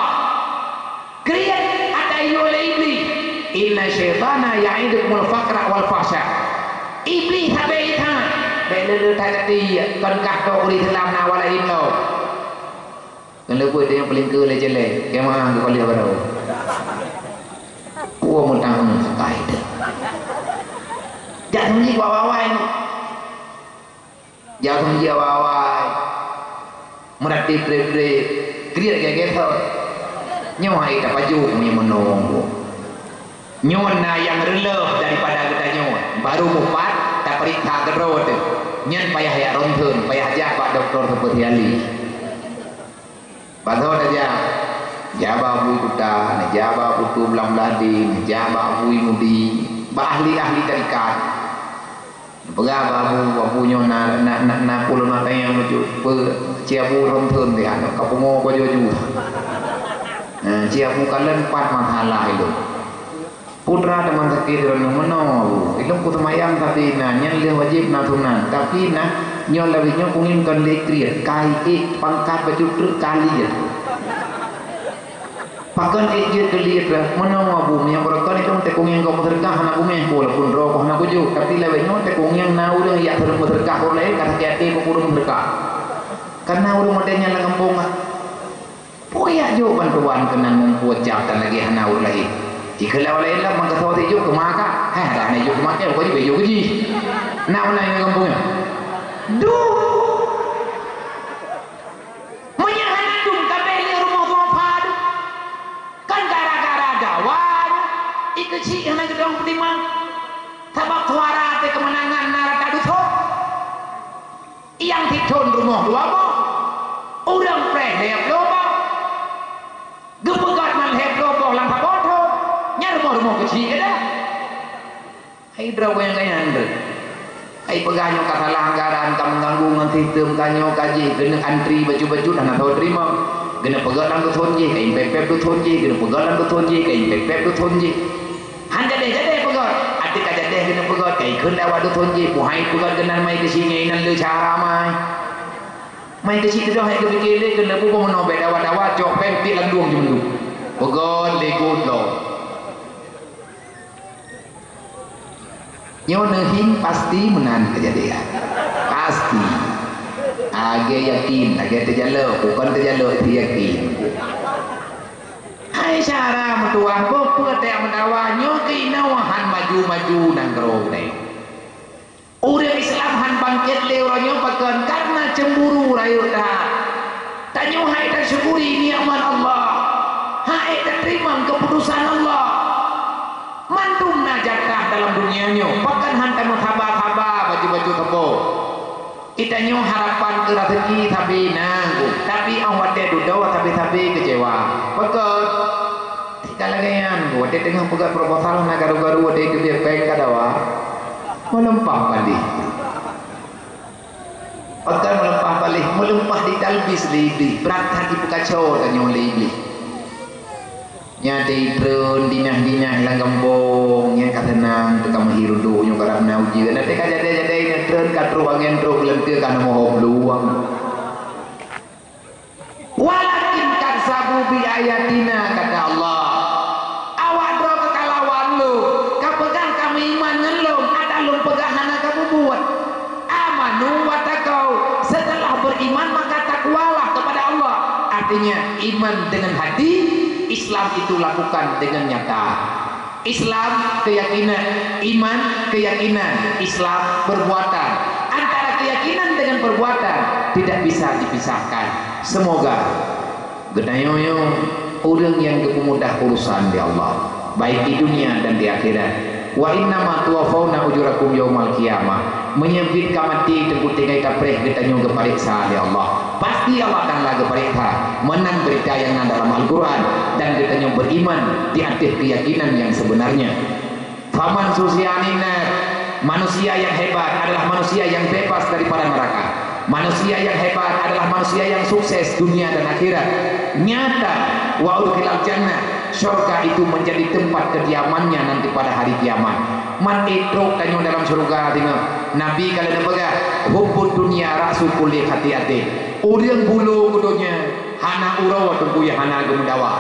Kriet ata yue lé Iblih. Inna syaitana ya'idukumul faqra wal fahsya. Iblih sabe that. Bèk lé-lé that gaki, kon kah tok ureueng Islam na wala inno. Kon leubeh teunyong peulingkeu lé jelek, kemah geupaléh baroe. Puwoe meutahun sakai teuh. Jak sembunyi bak awai-awai. Jak sembunyi awai-awai. Meuratéb treb-treb, kriet gét-gét thon. Nyoe hai tapajoh meunyoe meunoe. Nyoe na nyang reuleuh daripada geutanyoe, barô mupat tapeuriksa keudroe teuh. Nyan payah jak ronsen, payah jak bak dokto spesialis. Bak soe tajak? Jak bak Abu Kuta, neujak bak Putu Blang Blading, neujak bak Abu Mudi, bak ahli-ahli tarekat. Peugah bak Abu, Abu nyoe na, na, na, na puluh na tayang lucu. Peue, ci Abu ronsen teuh aneuk, ka pungo ko juju. Nah, ci Abu kalon pat masalah ilôn. Putra teuma sakét droeneuh meunoe, Abu. Ilôn kuseumayang tapi na, nyan lheueh wajéb na sunat. Tapi na, nyoe lawét nyoe kungin kon lé kriet, kai ék pangkat bacut treuk kali ya. Pakon ék jeuet keu liet lah. Meunoe Abu, meunyoe beureukon ilôn teuh kungin gob meuseudeukah hana beungéh, walaupun droe gob hana kujok, tapi lawét nyoe teuh kungin na ureueng yak meuseudeukah ureueng laén, ka sakét até bak ureueng meuseudeukah. Karena ureueng model nyan lam gampông ah. Peue yak jok bantuan keunan mumpue cap tan lagèe hana ureueng laén. Ikheun lé ureueng laén lam mangkasoe tijok keu maka. Heh, dah hana jok keu makai, bukan jok, jok keu jih. Nak meunan ngon gampông nyan. Duh! Meunyoe hana dum ka bèk lé rumoh sofa dum. Kan gara-gara dawa nyoe, ikeuchik hana geudong peutimang. Sabab suara teuh keumeunangan na rata dusoe. Nyang sithon rumoh dua boh, ureueng preh lhèe ploh boh, geupeugöt man lhèe ploh boh lam saboh thon, nyan rumoh-rumoh keuchik keudeh. Hai droe nyang kaya nyan teuh. Hai peugah nyoe ka salah anggaran, ka meuganggu ngon sistem, ka nyoe ka jih, keuneuk antri bacut-bacut hana soe teurimong. Keuneuk peugöt lam dusun jih, ka impép-pép dusun jih, keuneuk peugöt lam dusun jih, ka impép-pép dusun jih. Han jadeh-jadeh peugöt. Até ka jadeh keuneuk peugöt, ka ikheun lé awak dusun jih, buhai peugöt keunan mai keuchik nyan inan le cara mai. Mai keuchik teudoh hai geupike lé keuneuk buboh meunoe bèk dawa-dawa, cok péng tiek lam dueng jih mandum. Peugöt lé geuh lom. Nyoe neuhing pasti meunan keujadian. Pasti. Lagèe yakin, lagèe teujalok, bukon teujalok, yakin. Hai syara meutuwah, boh peue teuh meudawa nyoe keunoe han maju-maju nanggroe nyoe. Ureueng Islam han bangkét lé uroe nyoe pakon? Karena cemburu rayeuk that. Tanyoe han ék tasyukuri nikmat Allah, han ék tateurimong keuputusan Allah. Mandum na jatah dalam dunia nyoe, pakon han tameuhaba-haba baju-baju teuboh. Geutanyoe harapan keu raseuki sabe na, tapi 'oh watèe dudoe sabe-sabe keucewa. Pakon? Ka lagèe nyan, watèe teungoh peugah proposal hana garu-garu, watèe geubri péng ka dawa. Meuleumpah paléh. Pakon meuleumpah paléh, meuleumpah ditalbis lé Iblih, brat that jipeukaco tanyoe lé Iblih. Nyan teuh treun dinah-dinah lam gampông, nyan ka seunang teuka meuhi reudôk nyoe karab na ujeuen. Watèe ka jadèe-jadèe nyan treun ka trok angèn trok geuleunteu ka na meuhom luwang. Walakin kadzabu bi ayatina, kata Allah. Awak droe ka kalawan lôn, ka peugah ka meuiman ngon lôn, adak lôn peugah hana ka peubuet. Amanu wattaqau, setelah beriman maka takwalah kepada Allah. Artinya iman dengan hati, Islam itu lakukan dengan nyata. Islam keyakinan, iman keyakinan, Islam perbuatan. Antara keyakinan dengan perbuatan tidak bisa dipisahkan. Semoga geutanyoe nyoe ureueng nyang geupeumudah urusan lé Allah, baik di dunia dan di akhirat. Wa innama tuwaffawna ujurakum yaumal qiyamah. Meunyoe biet ka maté, teungku tinggai kapreh geutanyoe geupareksa lé Allah. Pasti Allah Taala geupareksa. Meunan beurita nyang na dalam Al-Quran dan geutanyoe beriman di ateueh keuyakinan nyang sebenarnya. Faman zuhziha 'anin nar, manusia yang hebat adalah manusia yang bebas daripada neraka. Manusia yang hebat adalah manusia yang sukses dunia dan akhirat. Nyata, wa udkhilal jannah, syurga itu menjadi tempat kediamannya nanti pada hari kiamat. Man ék trok tanyoe dalam syurga singoh. Nabi ka lheueh neupeugah, "Hubbud dunya ra'su kulli khati'atin." Ureuëng bulo keu donya hana uroe teungku nyang hana geumeudawa.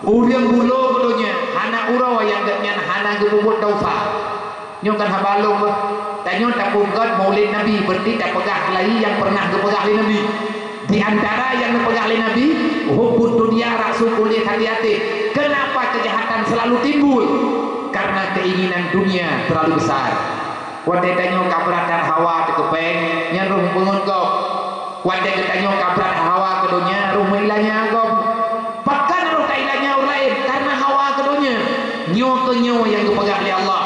Ureuëng bulo keu donya hana uroe nyang geuhnyan hana geupeubuet desya. Nyoe kan haba lôn beuh. Tanyoe tapeugöt Maulid Nabi, berarti tapeugah lagi nyang pernah geupeugah lé Nabi. Di antara nyang geupeugah lé Nabi, "Hubbud dunya ra'su kulli khati'atin." Kenapa kejahatan selalu timbul? Karena keinginan dunia terlalu besar. Watée tanyoe ka brat that hawa teukeupeng, nyan roh beungon gob. Watée geutanyoe ka brat hawa keu donya, roh meuilanya gob. Pakon roh tailanya ureuëng laén? Karena hawa keu donya. Nyoe keuh nyoe nyang geupeugah lé Allah,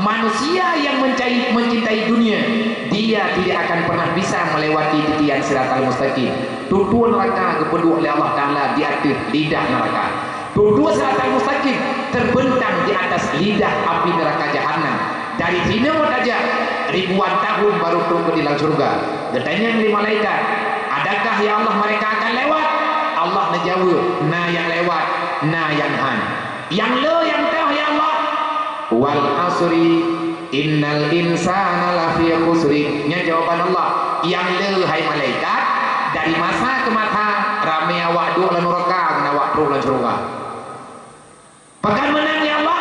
manusia yang mencai-, mencintai dunia, dia tidak akan pernah bisa melewati titian siratal mustaqim. Tutoe neuraka geupeuduek lé Allah Taala di ateueh lidah neuraka. Tutoe siratal mustaqim terbentang di atas lidah api neraka jahanam. Dari sinoe tajak, ribuan tahun baru trok keu di lam syurga. Geutanyong lé malaikat, "Adakah ya Allah mereka akan lewat?" Allah neujaweueb, "Na nyang lewat, na nyang han." "Nyang le nyang toh ya Allah?" "Wal asri, innal insana lafi khusri." Nyan jawaban Allah. Nyang le hai malaikat, dari masa keu masa ramé awak duek lam neuraka ngon awak trok lam syurga. Pakon meunan ya Allah?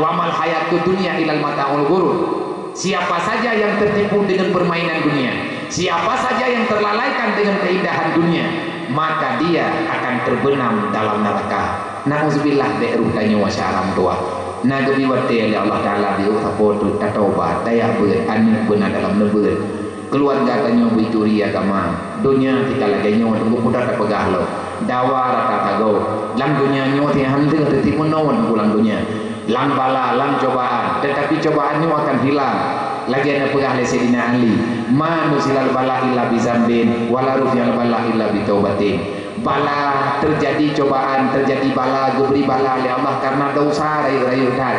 "Wa mal hayatud dunya illa mata'ul ghurur." Siapa saja yang tertipu dengan permainan dunia, siapa saja yang terlalaikan dengan keindahan dunia, maka dia akan terbenam dalam neraka. Nauzubillah, bék roh tanyoe syah haram tuha. Na geubri watée lé Allah Taala, di sapo teuk tatobat, tajak beuet, aneuk beuna dalam neubeuet. Keuluwarga tanyoe beuturi agama. Donya tika lagée nyoe teungku, peugah tapeugah lom. Dawa rata tagoe. Lam donya nyoe teuh han lheueh teutimeunoe teungku lam donya. Lam bala, lam cobaan, tetapi cobaan nyoe akan hilang. Lagée na peugah lé Saidina Ali, "Ma nuzilal bala illa bi zambin, wa la rufi'al bala illa bi taubatin." Bala teujadi, cobaan teujadi, bala geubri bala lé Allah karena desya rayeuk-rayeuk that.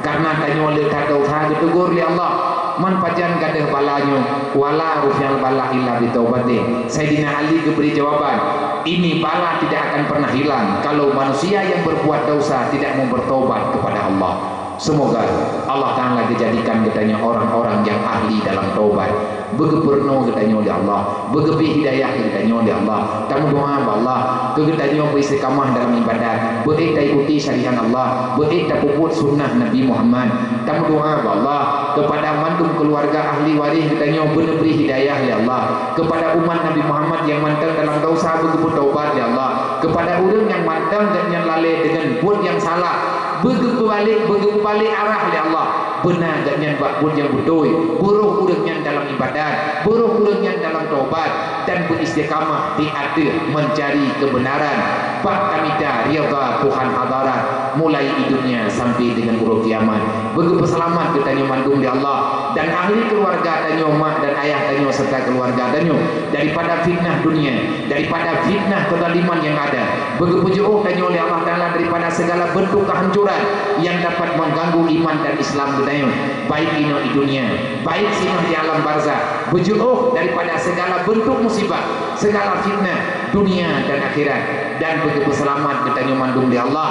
Karena tanyoe le that desya geuteugor lé Allah, man pajan gadôh bala nyoe, "Wa la rufi'al bala illa bi taubatin." Saidina Ali geubri jawaban, "Ini bala tidak akan pernah hilang kalau manusia yang berbuat desya tidak mau bertobat kepada Allah." Semoga Allah Taala geujadikan geutanyoe orang-orang yang ahli dalam taubat. Beugeupeurunoe geutanyoe lé Allah, beugeubri hidayah geutanyoe lé Allah. Tameudoa bak Allah keu geutanyoe beuistiqamah dalam ibadat, beuék taikuti syariat Allah, beuék tapeubuet sunnah Nabi Muhammad. Tameudoa bak Allah keupada mandum keuluwarga ahli waréh geutanyoe beuneubri hidayah lé Allah, keupada umat Nabi Muhammad nyang mantong dalam desya beugeupeutobat lé Allah, keupada ureuëng nyang mantong gobnyan lalée deungon buet nyang salah, beugeupeubalek, beugeupeubalek arah lé Allah. Beuna gobnyan bak buet nyang beutôi, beuroh ureuëng nyan dalam ibadat, beuroh ureuëng nyan dalam tobat, dan beuistiqamah di ateueh meuncari keubeunaran, bak tamita ridha Tuhan hadarat, mulai di dunia sampai deungon uroe kiamat. Beugeupeuseulamat geutanyoe mandum lé Allah, dan ahli keuluwarga tanyoe, mak dan ayah tanyoe, serta keuluwarga tanyoe, daripada fitnah dunia, daripada fitnah kezaliman nyang ada. Beugeupeujeuôh tanyoe lé Allah Taala daripada segala bentuk kehancuran yang dapat mengganggu iman dan Islam geutanyoe, baik inoe di dunia, baik singoh di alam barzakh. Beujeuôh daripada segala bentuk musibah, segala fitnah dunia dan akhirat, dan beugeupeuselamat geutanyoe mandum lé Allah.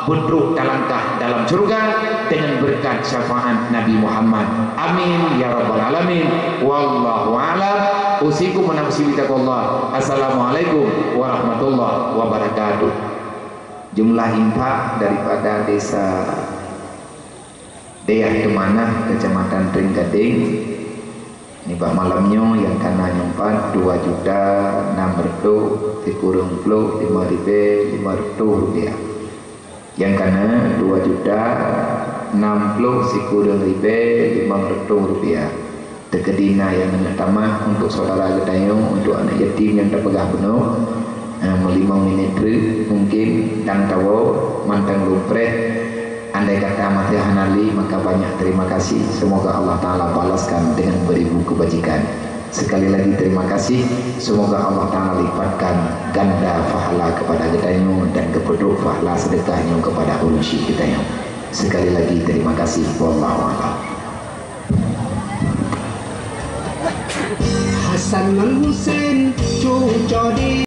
Beudroh talangkah dalam syurga dengan berkat syafaat Nabi Muhammad. Amin ya rabbal alamin. Wallahu a'lam. Usikum wa nafsi bitaqwallah. Assalamualaikum warahmatullahi wabarakatuh. Jumlah infak daripada desa Dayah Teumanah, Kecamatan Trienggadeng, nibak malam nyoe nyang kana nyoe pat dua juta enam reutôh sikureueng ploh lima ribée lima reutôh rupiah. Nyang kana dua juta enam ploh sikureueng ribée limong reutôh rupiah. Teukeudi na nyang neuk tamah untuk syedara geutanyoe, untuk aneuk yatim nyang tapeugah bunoe, eh, meulimong minit treuk, mungkin dang tawoe mantong lôn preh. Andai kata maté hana lé, maka banyak terima kasih. Semoga Allah Taala balaskan dengan beribu kebajikan. Sekali lagi terima kasih. Semoga Allah Taala lipatkan ganda pahala kepada geutanyoe dan geupeudrok pahala sedekah nyoe kepada ureuëng syik geutanyoe. Sekali lagi terima kasih. Wallahu a'lam. Saddam Hussein cucoe di